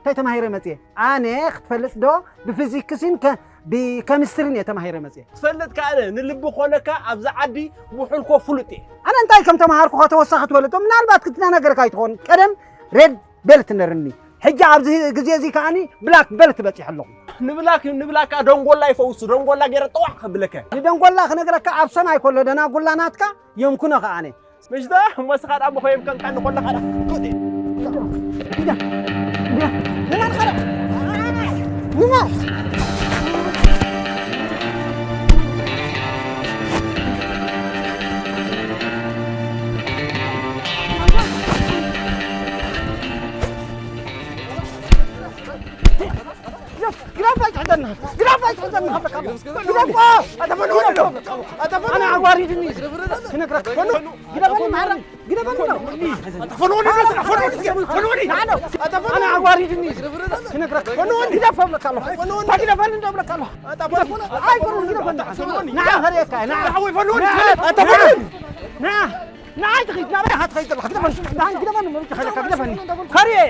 እንታይ ተማሂረ መጽየ? ኣነ ክትፈልጥ ዶ ብፊዚክስን ከ-፣ ብከሚስትሪን እየ ተማሂረ መጽየ። ትፈልጥ ከኣ ኣነ ንልቢ ኮነካ ኣብዛ ዓዲ ውሑልኮ ፍሉጥ እየ። ኣነ እንታይ ከም ተማሃርኩ ከተወሳኺ ትፈልጦ? ምናልባት ክትነገርካ ኣይትኾን። ቀደም ሬድ ቤልት ነርኒ። ሕጂ ኣብዚ ግዜ እዚ ከኣኒ ብላክ ቤልት በጺሐ ኣለኹ። ንብላክ፣ ንብላክ ከኣ ደንጎላ ይፈውሱ። ደንጎላ ገይረ ጠዋዕ ከብለከ። ንደንጎላ ክነግረካ ኣብ ሰማይ ከሎ ደናጉላ ናትካ የምኩኖ ከኣነ። ምሽ ዶ? እሞ እስኻ ደኣ እሞ ኮይም ከም ቀንዲ ኮለኻ ደኣ። ግዳፍ ኣይትሕዘና፣ ግዳፍ ኣይትሕዘና፣ ግዳፍ። ኣታ መን ወለዶ? ኣታ መን ኣነ ወለዶ? ኣዋሪድኒ። ክነግረካ። መን? ግዳፍ ማራ። ግደፈኒ ነው። ፈንወኒ ነው፣ ፈንወኒ፣ ፈንወኒ። ኣነ ኣዋሪድኒ። ክነግረካ። ፈንወኒ። ግደፍ እብለካ ኣለኹ። ፈንወኒ። ግደፈኒ እንደው እብለካ ኣለኹ። ኣይኮነን፣ ግደፈኒ። ፈንወኒ። ንዓ ከርእየካ፣ ንዓ። ሓወይ፣ ፈንወኒ። ንዓ። ፈንወኒ። ንዓ። ንዓ። ንዓ ኣይትኸይድ፣ ናበይ ኢኻ ትኸይድ ዘለኻ? ግደፈኒ። ንዓ ግደፈኒ፣ መምጭ ከለካ፣ ግደፈኒ። ከርእየ።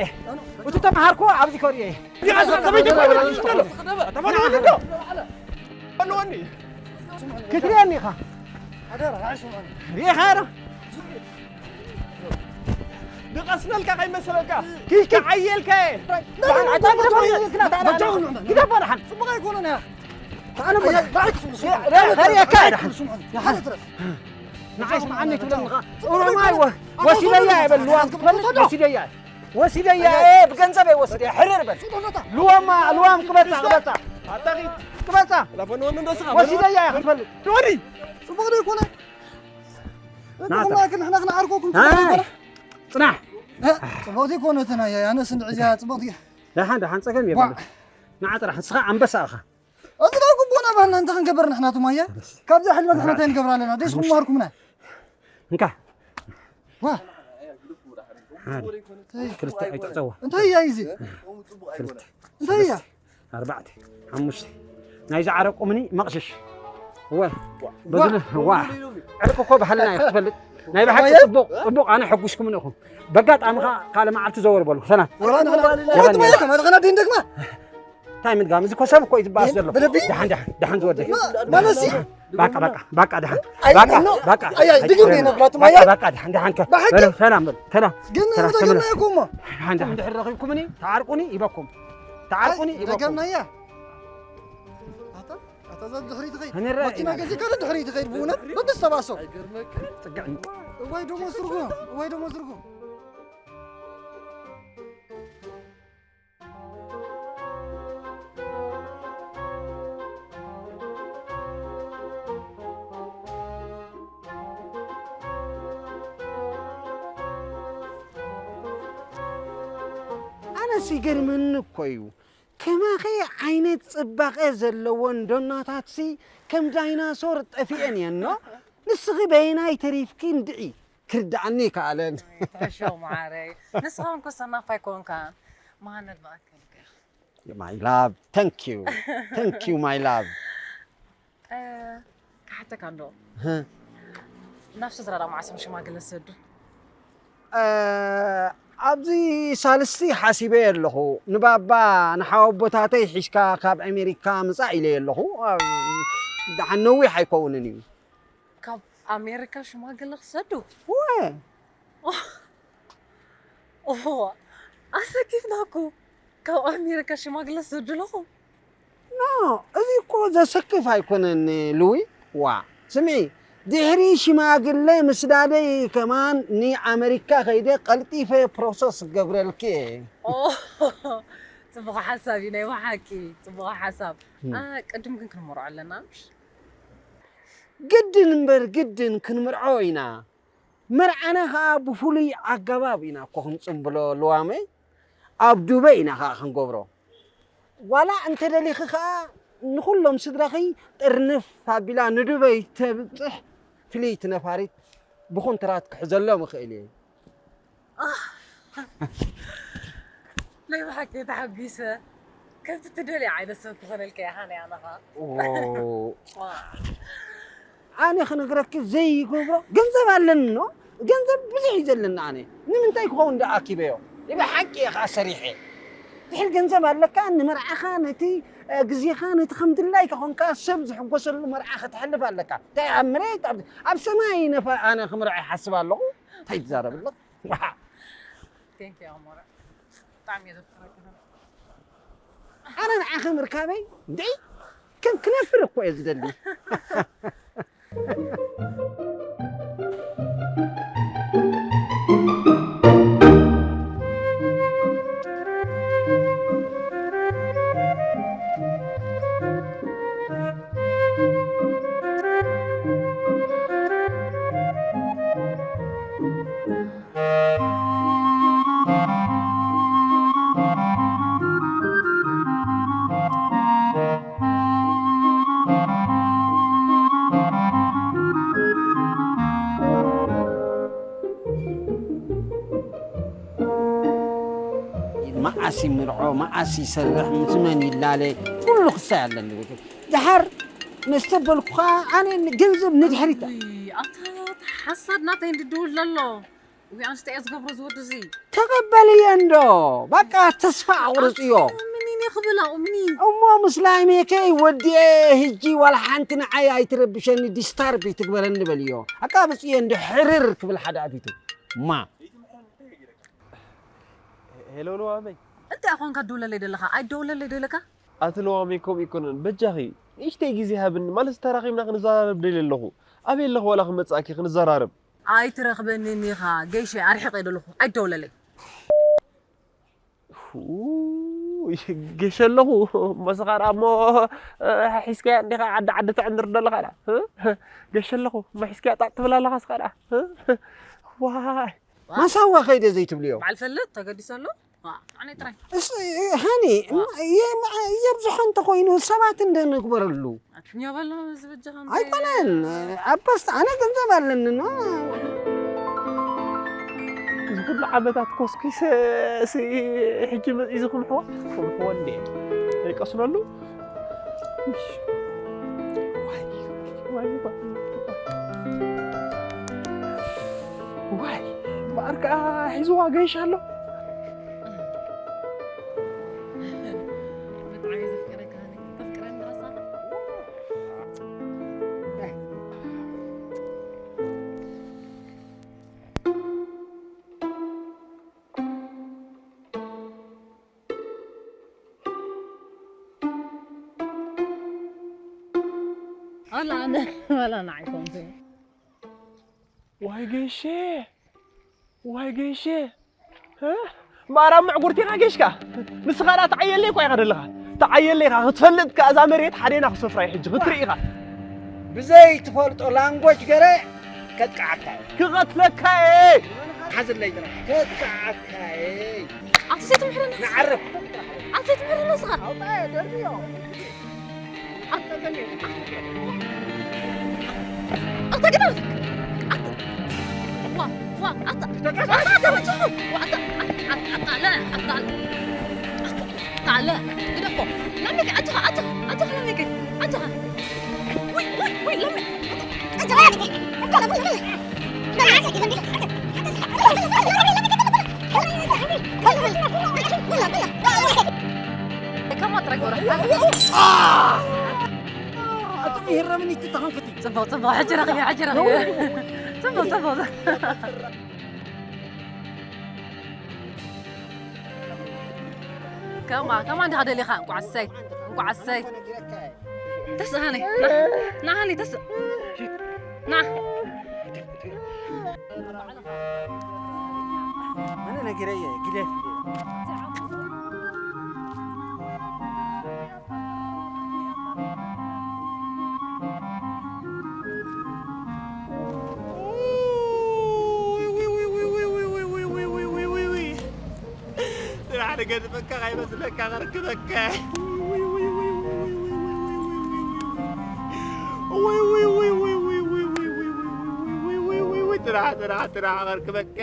እቲ ተምሃርኩ ኣብዚ ከርእየ። ፈንወኒ። ክትርእየኒ ኢኻ። ሪኢኻ ዶ? ድቐስነልካ ከይመሰለካ። ኪድ፣ ኪድ። ክዓየልካ እየ። ግደፍ በል ሓን። ጽቡቕ ኣይኮነን እያ። ኣነ በል። ሪኢኻ ዶ? ንዓይ ስምዓኒ ትብለኒ ኢኻ። ኦሮማይ ወ-፣ ወሲደያ እየ በል። ልዋም ክትፈልጥ ወሲደያ እየ። ወሲደያ እየ፣ ብገንዘብ እየ ወሲደያ። ሕርር በል። ልዋማ፣ ልዋም ክበጻ፣ ክበጻ። ኣታኺት። ክበጻ። ላፈን ወንዶ ስኻ። ወሲደያ እየ ክትፈልጥ። ዶሪ። ጽቡቕ ዶ ይኮነ? ናታ። ንሕና ክንዓርኮኩም ኣይ። ጽቡቕ ይኮነ? ጽናሕ። እ፣ ጽቡቕቲ ይኮነ እቲ ናይ ኣነስ እንድዒ እዚኣ ጽቡቕቲ። ደሓን፣ ደሓን፣ ጸገም የብሉን። ዋ። ንዓ ጥራሕ፣ ንስኻ ኣንበሳ ኢኻ። እዚ ዶ ግቡእና ባህልና እንታይ ክንገብር ንሕና ትማየ? በስ። ካብዛ ሕልበት ንሕና እንታይ ንገብር ኣለና? ደስ ምሃርኩምና። እንካ። ዋ። ሓደ። ክልተ ኣይትዕጸዋ። እንታይ እያ እዚ? ክልተ። እንታይ እያ? ኣርባዕተ። ሓሙሽተ። ናይዚ ዓረቁ ምኒ መቕሽሽ። እወ። በዝሉ፣ ዋ። ዕርቂ እኮ ባህልና እዩ ክትፈልጥ። ናይ ብሓቂ ዋየ? ጽቡቕ፣ ጽቡቕ፣ ኣነ ሕጉስኩም ኢኹም። በጋጣሚ ኸኣ ካልእ መዓልቲ ዘወር በሉ። ሰላም። ወላ ንሕና፣ የቐንየልና። ወላ ንሕና፣ ንሕና፣ ንሕና፣ ንሕና፣ እንታይ ምድጋም? እዚ እኮ ሰብ እኮ እዩ ዝበኣስ ዘሎ። ብልቢ? ደሓን፣ ደሓን፣ ደሓን ዝወደይ። ማ-፣ ማለት እዩ? ባቃ፣ ባቃ፣ ባቃ፣ ደሓን። ኣይ፣ ባቃ፣ ኖ። ባቃ። ኣይ፣ ኣይ፣ ድግም እየ ነብላቱ፣ ባቃ፣ ማያ። ባቃ፣ ደሓን፣ ደሓን፣ ከ-፣ በለ፣ ሰላም በሉ፣ ሰላም። ግን ሰላም፣ ተገና ተመለሱ። ይኩሞ። ደሓን፣ ደሓን፣ ድሕሪ ተመለሱ። ረኺብኩምኒ፣ ተዓርቁኒ፣ ይበኩም። ተዓርቁኒ፣ ኣይ፣ ይበኩም። ደገምና እያ። ኣታ፣ ኣታ፣ እዛ ድሕሪት ትኸይድ። ክንረአ መኪና ኢና። ገዚእካ ዶ ድሕሪት ትኸይድ ብእውነት? በብዝተባእሶ። ጽግዕኒ። እዋይ ደሞ ስርጉ፣ እዋይ ደሞ ስርጉ። ኣነስ ይገርመኒ እኮ እዩ። ከማኺ ዓይነት ጽባቐ ዘለወን ዶናታትሲ ከም ዳይናሶር ጠፊኤን እየን፣ ኖ? ንስኺ በየናይ ተሪፍኪ እንድዒ? ክርድኣኒ ይከኣለን። ተሾ መዓረይ፣ ንስኻ እንኮ ሰናፋይ ኮንካ፣ መሃነት ብኣክል ከ። My love, thank you. Thank you, my love. እ፣ ክሓተካ እንዶ። ህ። ናብ ስድራ ዳ መዓስ እዮም ሽማግለ ዝሰዱ? እ፣ ኣብዚ ሳልስቲ ሓሲበ ኣለኹ። ንባባ ንሓወቦታተይ ሒዝካ ካብ ኣሜሪካ ምጻእ ኢለ ኣለኹ። እ፣ ደሓን ነዊሕ ኣይከውንን እዩ። ካብ ኣሜሪካ ሽማግለ ክሰዱ? እወ። ኦሆ፣ ኣሰኪፍናኩ። ካብ ኣሜሪካ ሽማግለ ክሰዱ ኣለኹ? ኖ፣ እዚ እኮ ዘሰክፍ ኣይኮነን፣ ሉዊ። ዋ፣ ስምዒ፣ ድሕሪ ሽማግለ ምስዳደይ ከማን ንኣመሪካ ከይደ ቀልጢፈ ፕሮሰስ ክገብረልኪ እየ። ኦ፣ ጽቡቕ ሓሳብ እዩ፣ ናይ ብሓቂ ጽቡቕ ሓሳብ። እም። ኣ፣ ቅድም ግን ክንመርዖ ኣለና፣ ምሽ? ግድን እምበር ግድን ክንምርዖ ኢና። መርዓና ኸኣ ብፍሉይ ኣገባብ ኢና እኮ ክንጽምብሎ ልዋመይ። ኣብ ዱበይ ኢና ኸኣ ክንገብሮ። ዋላ እንተ ደሊኺ ኸኣ ንኹሎም ስድራኺ ጥርንፍ ኣቢላ ንዱበይ ተብጽሕ ፍልይቲ ነፋሪት ብኹንትራት ክሕዘሎም እኽእል እየ። ናይ ብሓቂ ተሓጒሰ። ከምቲ ትደልዮ ዓይነት ሰብ ክኾነልካ እየ፣ ሃኒ፣ ኣነ ኸኣ። ኦ። ኣነ ክነግረኪ ዘይገብሮ ገንዘብ ኣለኒ፣ ኖ? ገንዘብ ብዙሕ እዩ ዘለኒ ኣነ። ንምንታይ ክኸውን ደኣ ኣኪበዮ? ብሓቂ እየ ኸኣ ሰሪሐ። ድሕሪ ገንዘብ ኣለካ፣ ንመርዓኻ፣ ነቲ፣ እ፣ ግዜኻ፣ ነቲ ከም ድላይካ ኾንካ ሰብ ዝሕጎሰሉ መርዓ ከተሕልፍ ኣለካ። እንታይ ኣብ መሬት፣ ኣብ፣ ኣብ ሰማይ ነፈ-፣ ኣነ ክምርዖ ይሓስብ ኣለኹ። እንታይ ትዛረብ ኣለኻ? Thank you ኣሞራ። ብጣዕሚ እየ ዘፍቅረካ። ኣነ ንዓኺ ምርካበይ እንዴ ከም ክነፍር እኮ እየ ዝደሊ። መዓስ ይምርዖ፣ መዓስ ይሰርሕ፣ ምስ መን ይላለ፣ ኩሉ ክሳይ ኣለኒ። ደሓር መስተበልኩኻ ኣነ ገንዘብ ንድሕሪት። ውይ፣ ኣታ ሓሳድ ናተይ እንድድውል ዘሎ። ውይ፣ ኣንስተ እየ ዝገብሮ ዝወዲ እዚ። ተቐበልዮ እንዶ፣ በቃ ተስፋ ኣቑርፅዮ። ምኒን እየ ክብል፣ ኣቑምኒ። እሞ ምስ ላይሜከይ ወዲኤ ህጂ ዋላ ሓንቲ ንዓይ ኣይትረብሸኒ፣ ዲስታርብ ይትግበረኒ በልዮ። ኣቃብፅዮ እንዶ ሕርር ክብል ሓደ ኣቢቱ። ማ ሄሎ ለዋመይ። እንታይ ኣኾንካ ትደውለለይ ደለኻ? ኣይትደውለለይ ደለካ? ኣቲ ለዋመይ ከምኡ ይኮነን። በጃኺ ንእሽተይ ግዜ ሃብኒ። ማለት ተራኺብና ክንዘራረብ ደልየ ኣለኹ። ኣበይ ኣለኹ ዋላ ክመጽኣኪ ክንዘራረብ? ኣይትረኽበንን ኢኻ ገይሸ፣ ኣርሒቐ ደለኹ። ኣይትደውለለይ። ኡ፣ ገይሸ ኣለኹ። እሞ ስኻ ደኣ እሞ፣ እ፣ ሒዝካያ እንዲኻ ዓዲ ዓዲ ትዕንድር ደለኻ ደኣ። እ? ገይሸ ኣለኹ። እሞ ሒዝካያ ጣጥ ትብል ኣለኻ ስኻ ደኣ። እ? ዋይ። ማሳዋ ከይደ ዘይትብልዮ? በዓል ፈልጥ ተገዲሱ ኣሎ። ዋ፣ ኣነ ጥራይ። እስ-፣ ሃኒ፣ ዋ። የ-፣ የብዝሖ እንተኾይኑ ሰባት እንደ ንግበረሉ። ኣትኛ በሎ ዝበጃኻ እንደ ኣይኮነን። ኣባስ ኣነ ገንዘብ ኣለኒ፣ ኖ። እዚ ኩሉ ዓመታት ኮስኪሰ፣ ሲ-፣ ሕጂ መጺኡ እዚ ክምሕዋ? ክምሕዎ እንዴ? ይቀስነሉ? ውሽ። ዋይ፣ ዋይ፣ ዋይ፣ ዋይ። ዋይ፣ እምበኣር ከኣ ሒዝዋ ገይሽ ኣሎ። ብጣዕሚ ዘፍቅረካ ኣነ። ተፍቅረኒ ራሳ? ወላ ኣነ፣ ወላ ንዓይ ኮንኩ። ዋይ ገይሸ፣ ዋይ ገይሸ። እ? ማራ ምዕጉርቲ ኢኻ ገይሽካ። ንስኻ ደኣ ተዓየለይ እኳ ኢኻ ደለኻ። ተዓየለይ ኢኻ። ክትፈልጥ ከኣ እዛ መሬት ሓዴና ክሰፍራ እዩ ሕጂ። ክትርኢ ኢኻ። ብዘይ ትፈልጦ ላንጎጅ ገረ ከጥቅዓካ እየ። ክቐትለካ እየ። ሓዝለይ ጥራሕ። ከጥቅዓካ እየ። ኣቲ ዘይትምሕረና ንዓረፍ። ኣቲ ዘይትምሕረና ስኻ። ኣውጣ እየ፣ ደርብዮ። ኣታ ግዳ። ኣታ። ዋ፣ ዋ፣ ኣታ። ኣታ፣ ኣታ፣ ኣታ፣ ኣታ፣ ኣታ፣ ኣታ፣ ኣታ፣ ኣታ፣ ኣለ፣ ኣታ፣ ኣለ። ኣታ፣ ኣታ፣ ኣለ። ግደፎ። ላመከ፣ ኣጆኻ፣ ኣጆኻ፣ ኣጆኻ፣ ላመከ፣ ኣጆኻ። ውይ፣ ውይ፣ ውይ፣ ላመ-፣ ኣጆኻ፣ ላመከ። ከማ ጥራይ ገብራ። ኣቶም ይህረምኒ ትተኸንክቲ። ጽቡቕ፣ ጽቡቕ። ሕጂ ረኺበ፣ ሕጂ ረኺበ። ጽቡቕ፣ ጽቡቕ። ከማ፣ ከማ እንዲኻ ደሊኻ። እንቋዕ ኣሰይ፣ እንቋዕ ኣሰይ። ተስእ ሃኒ፣ ና፣ ና ሃኒ፣ ተስእ። ና። ኣነ ነጊረየ፣ ግደፍ። ስራሕ ንገድፈካ ካይመስለካ ከርክበካ። ስራሕ፣ ስራሕ፣ ስራሕ ከርክበካ።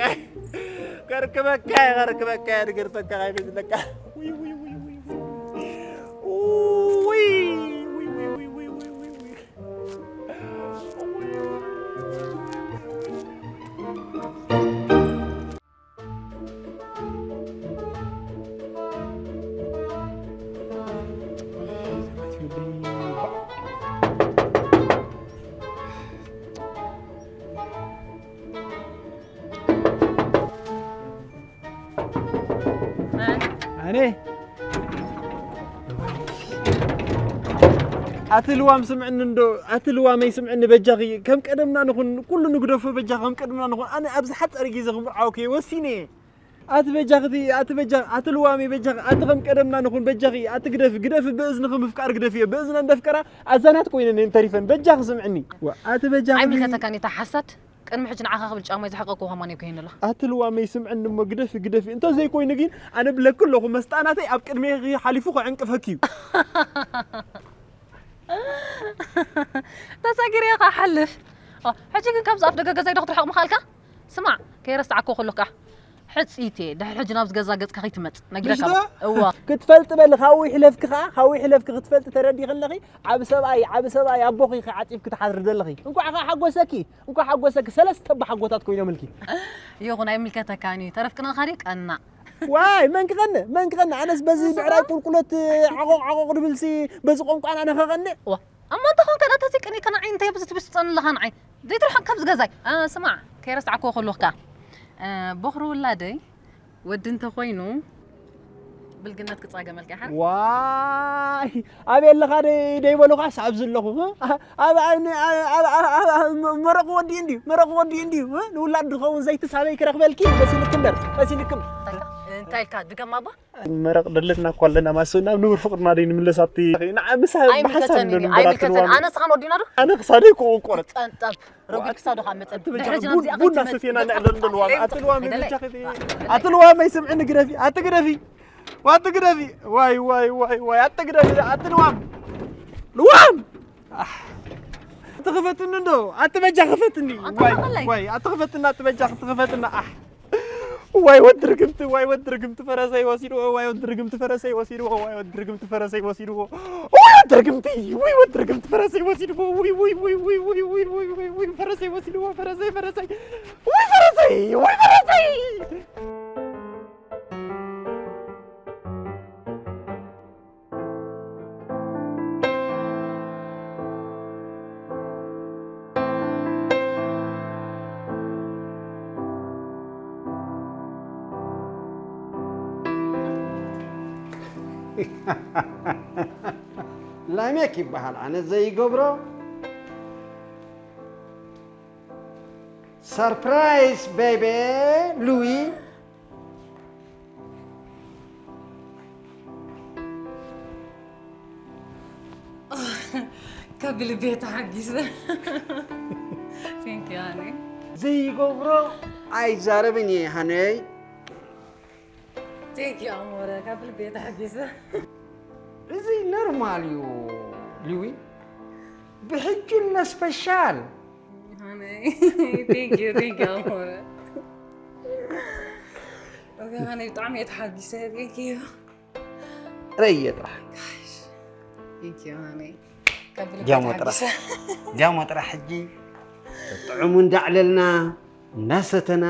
ከርክበካ፣ ከርክበካ፣ ንገድፈካ ካይመስለካ። ኣነ ኣቲ ልዋም ስምዕኒ እንዶ፣ ኣቲ ልዋመይ ስምዕኒ በጃኺ፣ ከም ቀደምና ንኹን፣ ኩሉ ንግደፎ በጃኺ፣ ከም ቀደምና ንኹን። ኣነ ኣብዚ ሓጻር ግዜ ክምርዓወኪ ወሲነ እየ። ኣቲ በጃኽቲ፣ ኣቲ በጃ-፣ ኣቲ ልዋመይ በጃኺ፣ ኣቲ ከም ቀደምና ንኹን በጃኺ፣ ኣቲ ግደፊ፣ ግደፊ ብእዝንኺ ምፍቃር ግደፊዮ። ብእዝነን ደፍቀራ ኣዛናት ኮይነን እየን ተሪፈን። በጃኺ ስምዕኒ። ዋ፣ ኣቲ በጃኽቲ። ኣይምልከተካን እታ ሓሳድ። ቅድሚ ሕጂ ንዓኻ ክብል ጫማይ ዝሓቐኩ ከማን እየ ኮይነ ኣለኹ። ኣቲ ልዋመይ ስምዕኒ እሞ ግደፊ፣ ግደፊ። እንተ ዘይኮይኑ ግን ኣነ ብለኪ ኣለኹ መስጣናተይ ኣብ ቅድሜኺ ሓሊፉ ክዕንቅፈኪ እዩ። ተሳጊረ ኢኻ ሓልፍ። ኦ፣ ሕጂ ግን ካብዚ ኣፍ ደገ ገዛይ ዶ ክትርሕቕ ምኻልካ? ስማዕ፣ ከይረሳዕኩ ከለኹ ከኣ፣ ሕጽይቲ እየ። ድሕሪ ሕጂ ናብዚ ገዛ ገጽካ ከይትመጽእ ነጊረካ። ምሽ ዶ? እዋ። ክትፈልጢ በሊ፣ ካብኡ ይሕለፍኪ ከኣ፣ ካብኡ ይሕለፍኪ ክትፈልጢ ተረዲኺ ኣለኺ። ዓቢ ሰብኣይ፣ ዓቢ ሰብኣይ ኣቦኺ ኢኺ ዓጺፍኪ ትሓድሪ ዘለኺ። እንኳዕ ከኣ ሓጎሰኪ፣ እንኳዕ ሓጎሰኪ። ሰለስተ ኣቦሓጎታት ኮይኖምልኪ። ይኹን ኣይምልከተካን እዩ። ተረፍቅናኻ ድዩ ቀናእ። ዋይ መን ክቐንእ፣ መን ክቐንእ? ኣነስ በዚ ብዕራይ ቁልቁለት ዓቖቕ ዓቖቕ ድብልሲ በዚ ቋንቋና ኣነ ከቐንእ። ዋ። እሞ እንተ ኾንካ ነታ ዘይቀኒእካ ንዓይ እንታይ ኣብዚ ትብስጸኒ ኣለኻ ንዓይ? ዘይትርሓቕ ካብዚ ገዛይ። እ፣ ስማዕ፣ ከይረሳዕክዎ ከለኹ ከኣ፣ እ፣ ቦኽሪ ውላደይ ወዲ እንተኾይኑ ብልግነት ክጻገመልካ ይሓር። ዋይ ኣበይ ኣለኻ ደይ ደይ በሉኻስ ኣብዚ ኣለኹ። እ? ኣብ ኣብ ኣብ ኣብ ኣብ መረቕ ወዲኡ እንድዩ፣ መረቕ ወዲኡ እንድዩ። እ? ንውላድ ዝኸውን ዘይቲ ሳበይ ክረኽበልኪ? በሲልክ እምበር፣ በሲልክም። እንታይ ኢልካ? እንታይ ኢልካ? ድገማ እባ። መረቕ ደለትና እኮ ኣለና ማሱ ናብ ንቡር ፍቕርና ደይ ንምለስ ኣብቲ ንዓ ምሳ ብሓሳብ ኣይምልከተኒ ንብል እዩ፣ እምበር ኣቲ ኣይምልከተኒ። ልዋም ኣነ ስኻን ወዲና ዶ? ኣነ ክሳደይ ክኡ ቆረጽ ኣቲ በጃ ድሕሪ ሕጂ ቡ- ናብዚኣ ቡና ከይትመጽእ ሰትየና ብጣዕሚ ንዕለል ዶ ልዋም ሓሊፍ ኣቲ ልዋም ገለ በጃኺ ኣቲ ልዋም ኣይስምዕኒ ግደፊ ኣቲ ግደፊ ዋቲ ግደፊ ዋይ ዋይ ዋይ ዋይ ኣቲ ግደፊ ኣቲ ልዋም ልዋም ኣቲ ክፈትኒ እንዶ ኣቲ በጃ ክፈትኒ ኣቲ ዋይ ተቐበለይ። ዋይ ኣቲ ክፈትና ኣቲ በጃ ክፈትና ኣሕ ዋይ ወዲ ርግምቲ ዋይ ወዲ ርግምቲ ፈረሰይ ወሲድዎ ዋይ ወዲ ርግምቲ ፈረሰይ ወሲድዎ ዋይ ወዲ ርግምቲ ፈረሰይ ወሲድዎ ዋይ ወዲ ርግምቲ ወይ ወዲ ርግምቲ ፈረሰይ ወሲድዎ ወይ ወይ ወይ ወይ ወይ ወይ ወይ ወይ ወይ ፈረሰይ ወሲድዎ ፈረሰይ ፈረሰይ ወይ ፈረሰይ ወይ ፈረሰይ ላሜክ ይበሃል ኣነ ዘይገብሮ ሰርፕራይዝ ቤቤ ሉዊ ካብ ልቤ ተሓጊሰ ቴንክ ዩ ሃኒ ዘይገብሮ ኣይዛረብን እየ ሃነይ ቴንክ ዩ ኣሞረ ካብ ልቤ ተሓጊሰ እዚ ኖርማል እዩ ሊዊ ብሕጂ ለ ስፔሻል ሃነይ ቴንክ ዩ ቴንክ ዩ ኣሞረ ሃነይ ብጣዕሚ እየ ተሓጊሰ ቴንክ ዩ ረየ ጥራሕ ቴንክ ዩ ሃነይ ካብ ልቤ ጃሞ ጥራሕ ተሓጊሰ ጃሞ ጥራሕ ሕጂ ጥዑሙ እንዳዕለልና እናሰተና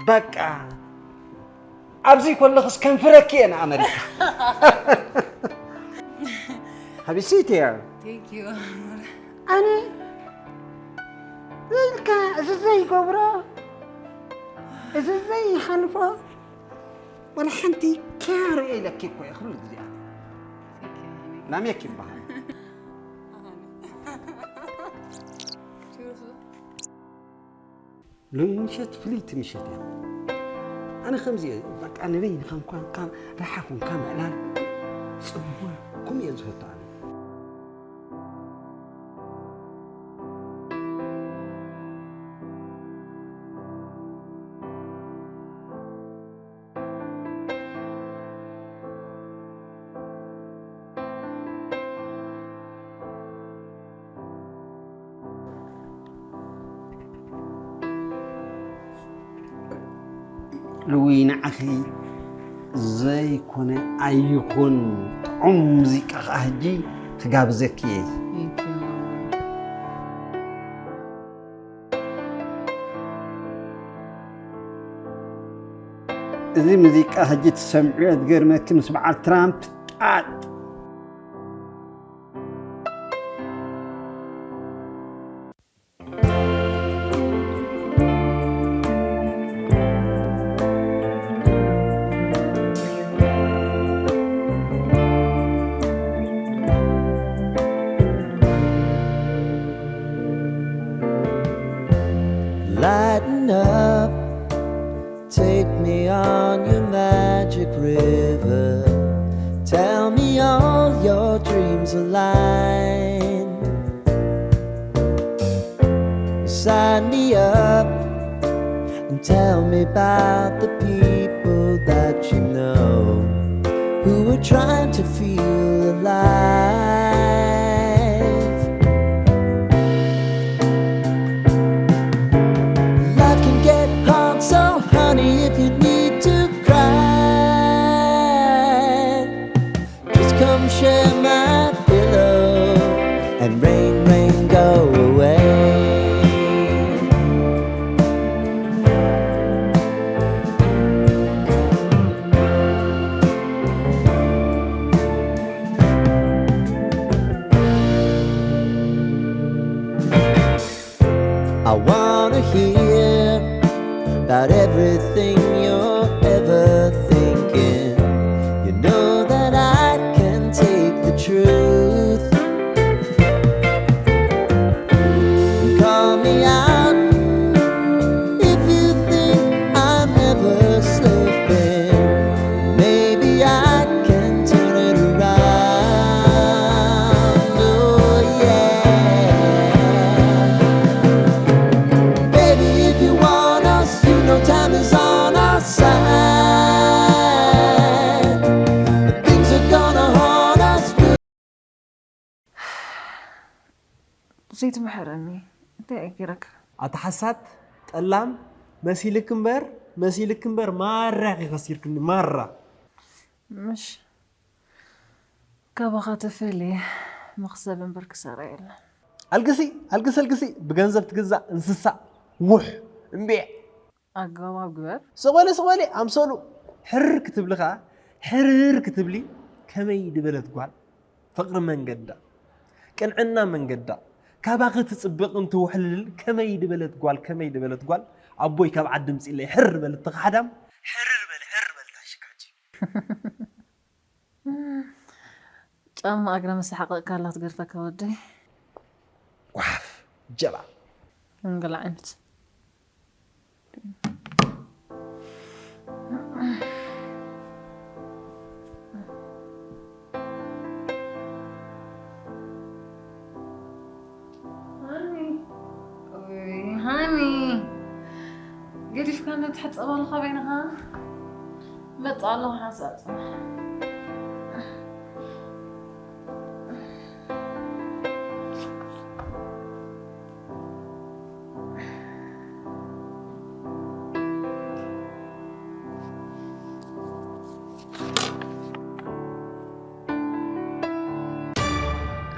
በቃ ኣብዚ ከለኽስ ከንፍረኪ እየ ንኣመሪካ ሃቢ ሲት ሄር ቴንክ ዩ ኣሞረ ኣነ ኢልካ እዚ ዘይገብሮ እዚ ዘይሓልፎ ወላ ሓንቲ ካር ኢለኪ እኮ እየ ኩሉ ግዜ ኣነ ላሜክ ይበሃል ሎሚ ምሸት ፍልይቲ ምሸት እያ ኣነ ከምዚ እየ በቃ ንበይንኻ እንኳን ካብ ረሓ ኮንካ ምዕላል ጽቡቕ ከምኡ እየ ዝፈቱ ኣነ ልዊ ንዓኺ ዘይኮነ ኣይኹን ጥዑም ሙዚቃ ከዓ ሕጂ ክጋብዘኪ እየ እዚ ሙዚቃ ሕጂ ትሰምዕዮ ዝገርመኪ ምስ በዓል ትራምፕ ጣጥ Lighten up, take me on your magic river. Tell me all your dreams align. Sign me up and tell me about the people that you know who are trying to feel alive. Life can get hard, so honey, if you I wanna hear about everything you're ever thinking. You know that I can take the truth. Call me out if you think I'm never slipping. Maybe I can turn it around. Oh, yeah. Baby, if you want us, you know time is on our side. Things are gonna haunt us. ዘይትምሕረኒ እንታይ እየ ገይረካ? ኣታ ሓሳት ጠላም መሲልክ እምበር መሲልክ እምበር ማራ ኢኺ ከሲርክኒ ማራ። ምሽ ካባኻ ተፈልየ መኽሰብ እምበር ክሳራ የለን። ኣልግሲ ኣልግሲ ኣልግሲ ብገንዘብ ትግዛእ እንስሳ ውሕ እምቢዕ ኣገባብ ግበር። ስቕ በሊ ስቕ በሊ ኣምሰሉ ሕርር ክትብሊ ኸዓ ሕርር ክትብሊ ከመይ ድበለት ጓል ፍቕሪ መንገዳ ቅንዕና መንገዳ ካባኺ ትፅብቕን ትውሕልልን ከመይ ድበለት ጓል ከመይ ድበለት ጓል ኣቦይ ካብ ዓዲ ምፂለይ ሕር በል እቲ ኻሕዳም ሕርር በል ሕር በል ታሽካጂ ጫማ እግረ መሳሓቐቕካ ኣላ ትገርፈካ ወደይ። ጓሓፍ ጀባ እንግላ ዓይነት ሃኒ ገዲፍካ እንተትሕፀብ ኣለኻ በይንኻ መፅእ ኣለኹ ሓንሳእ ፅናሕ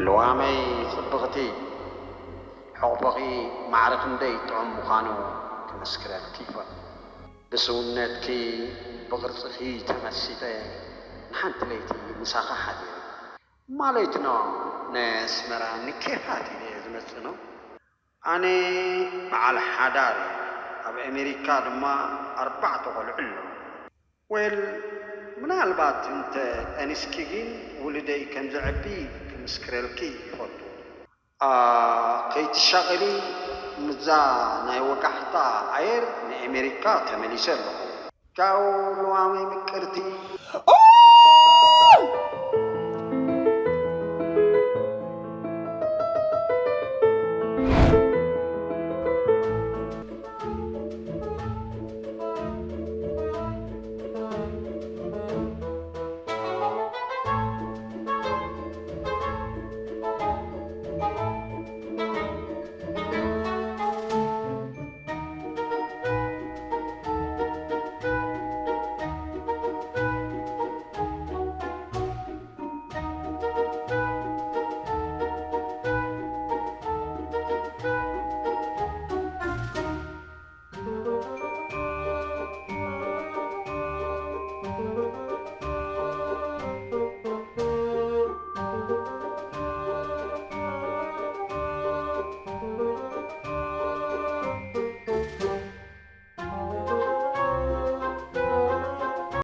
ልዋመይ ጽብቕቲ፣ ሕቑፍኺ ማዕረ ክንደይ ጥዑም ምዃኑ ክምስክረልኪ ይኽእል። ብስውነትኪ ብቕርጽኺ ተመሲጠ ንሓንቲ ለይቲ ምሳኺ ሓዲረ። ማለትኖ ነስመራ ንኬፋት ኢለ ዝመጽእ ነው። ኣነ በዓል ሓዳር እየ። ኣብ ኣሜሪካ ድማ ኣርባዕተ ቆልዑ ኣለዉ። ዌል ምናልባት እንተ ጠኒስኪ ግን ውሉደይ ከም ዘዕቢ ክምስክረልኪ ይፈቱ። ኣ ከይትሻቐሊ ምዛ ናይ ወጋሕታ ኣየር ንኣሜሪካ ተመሊሰ ኣለኹ። ቻው ልዋመይ ምቅርቲ።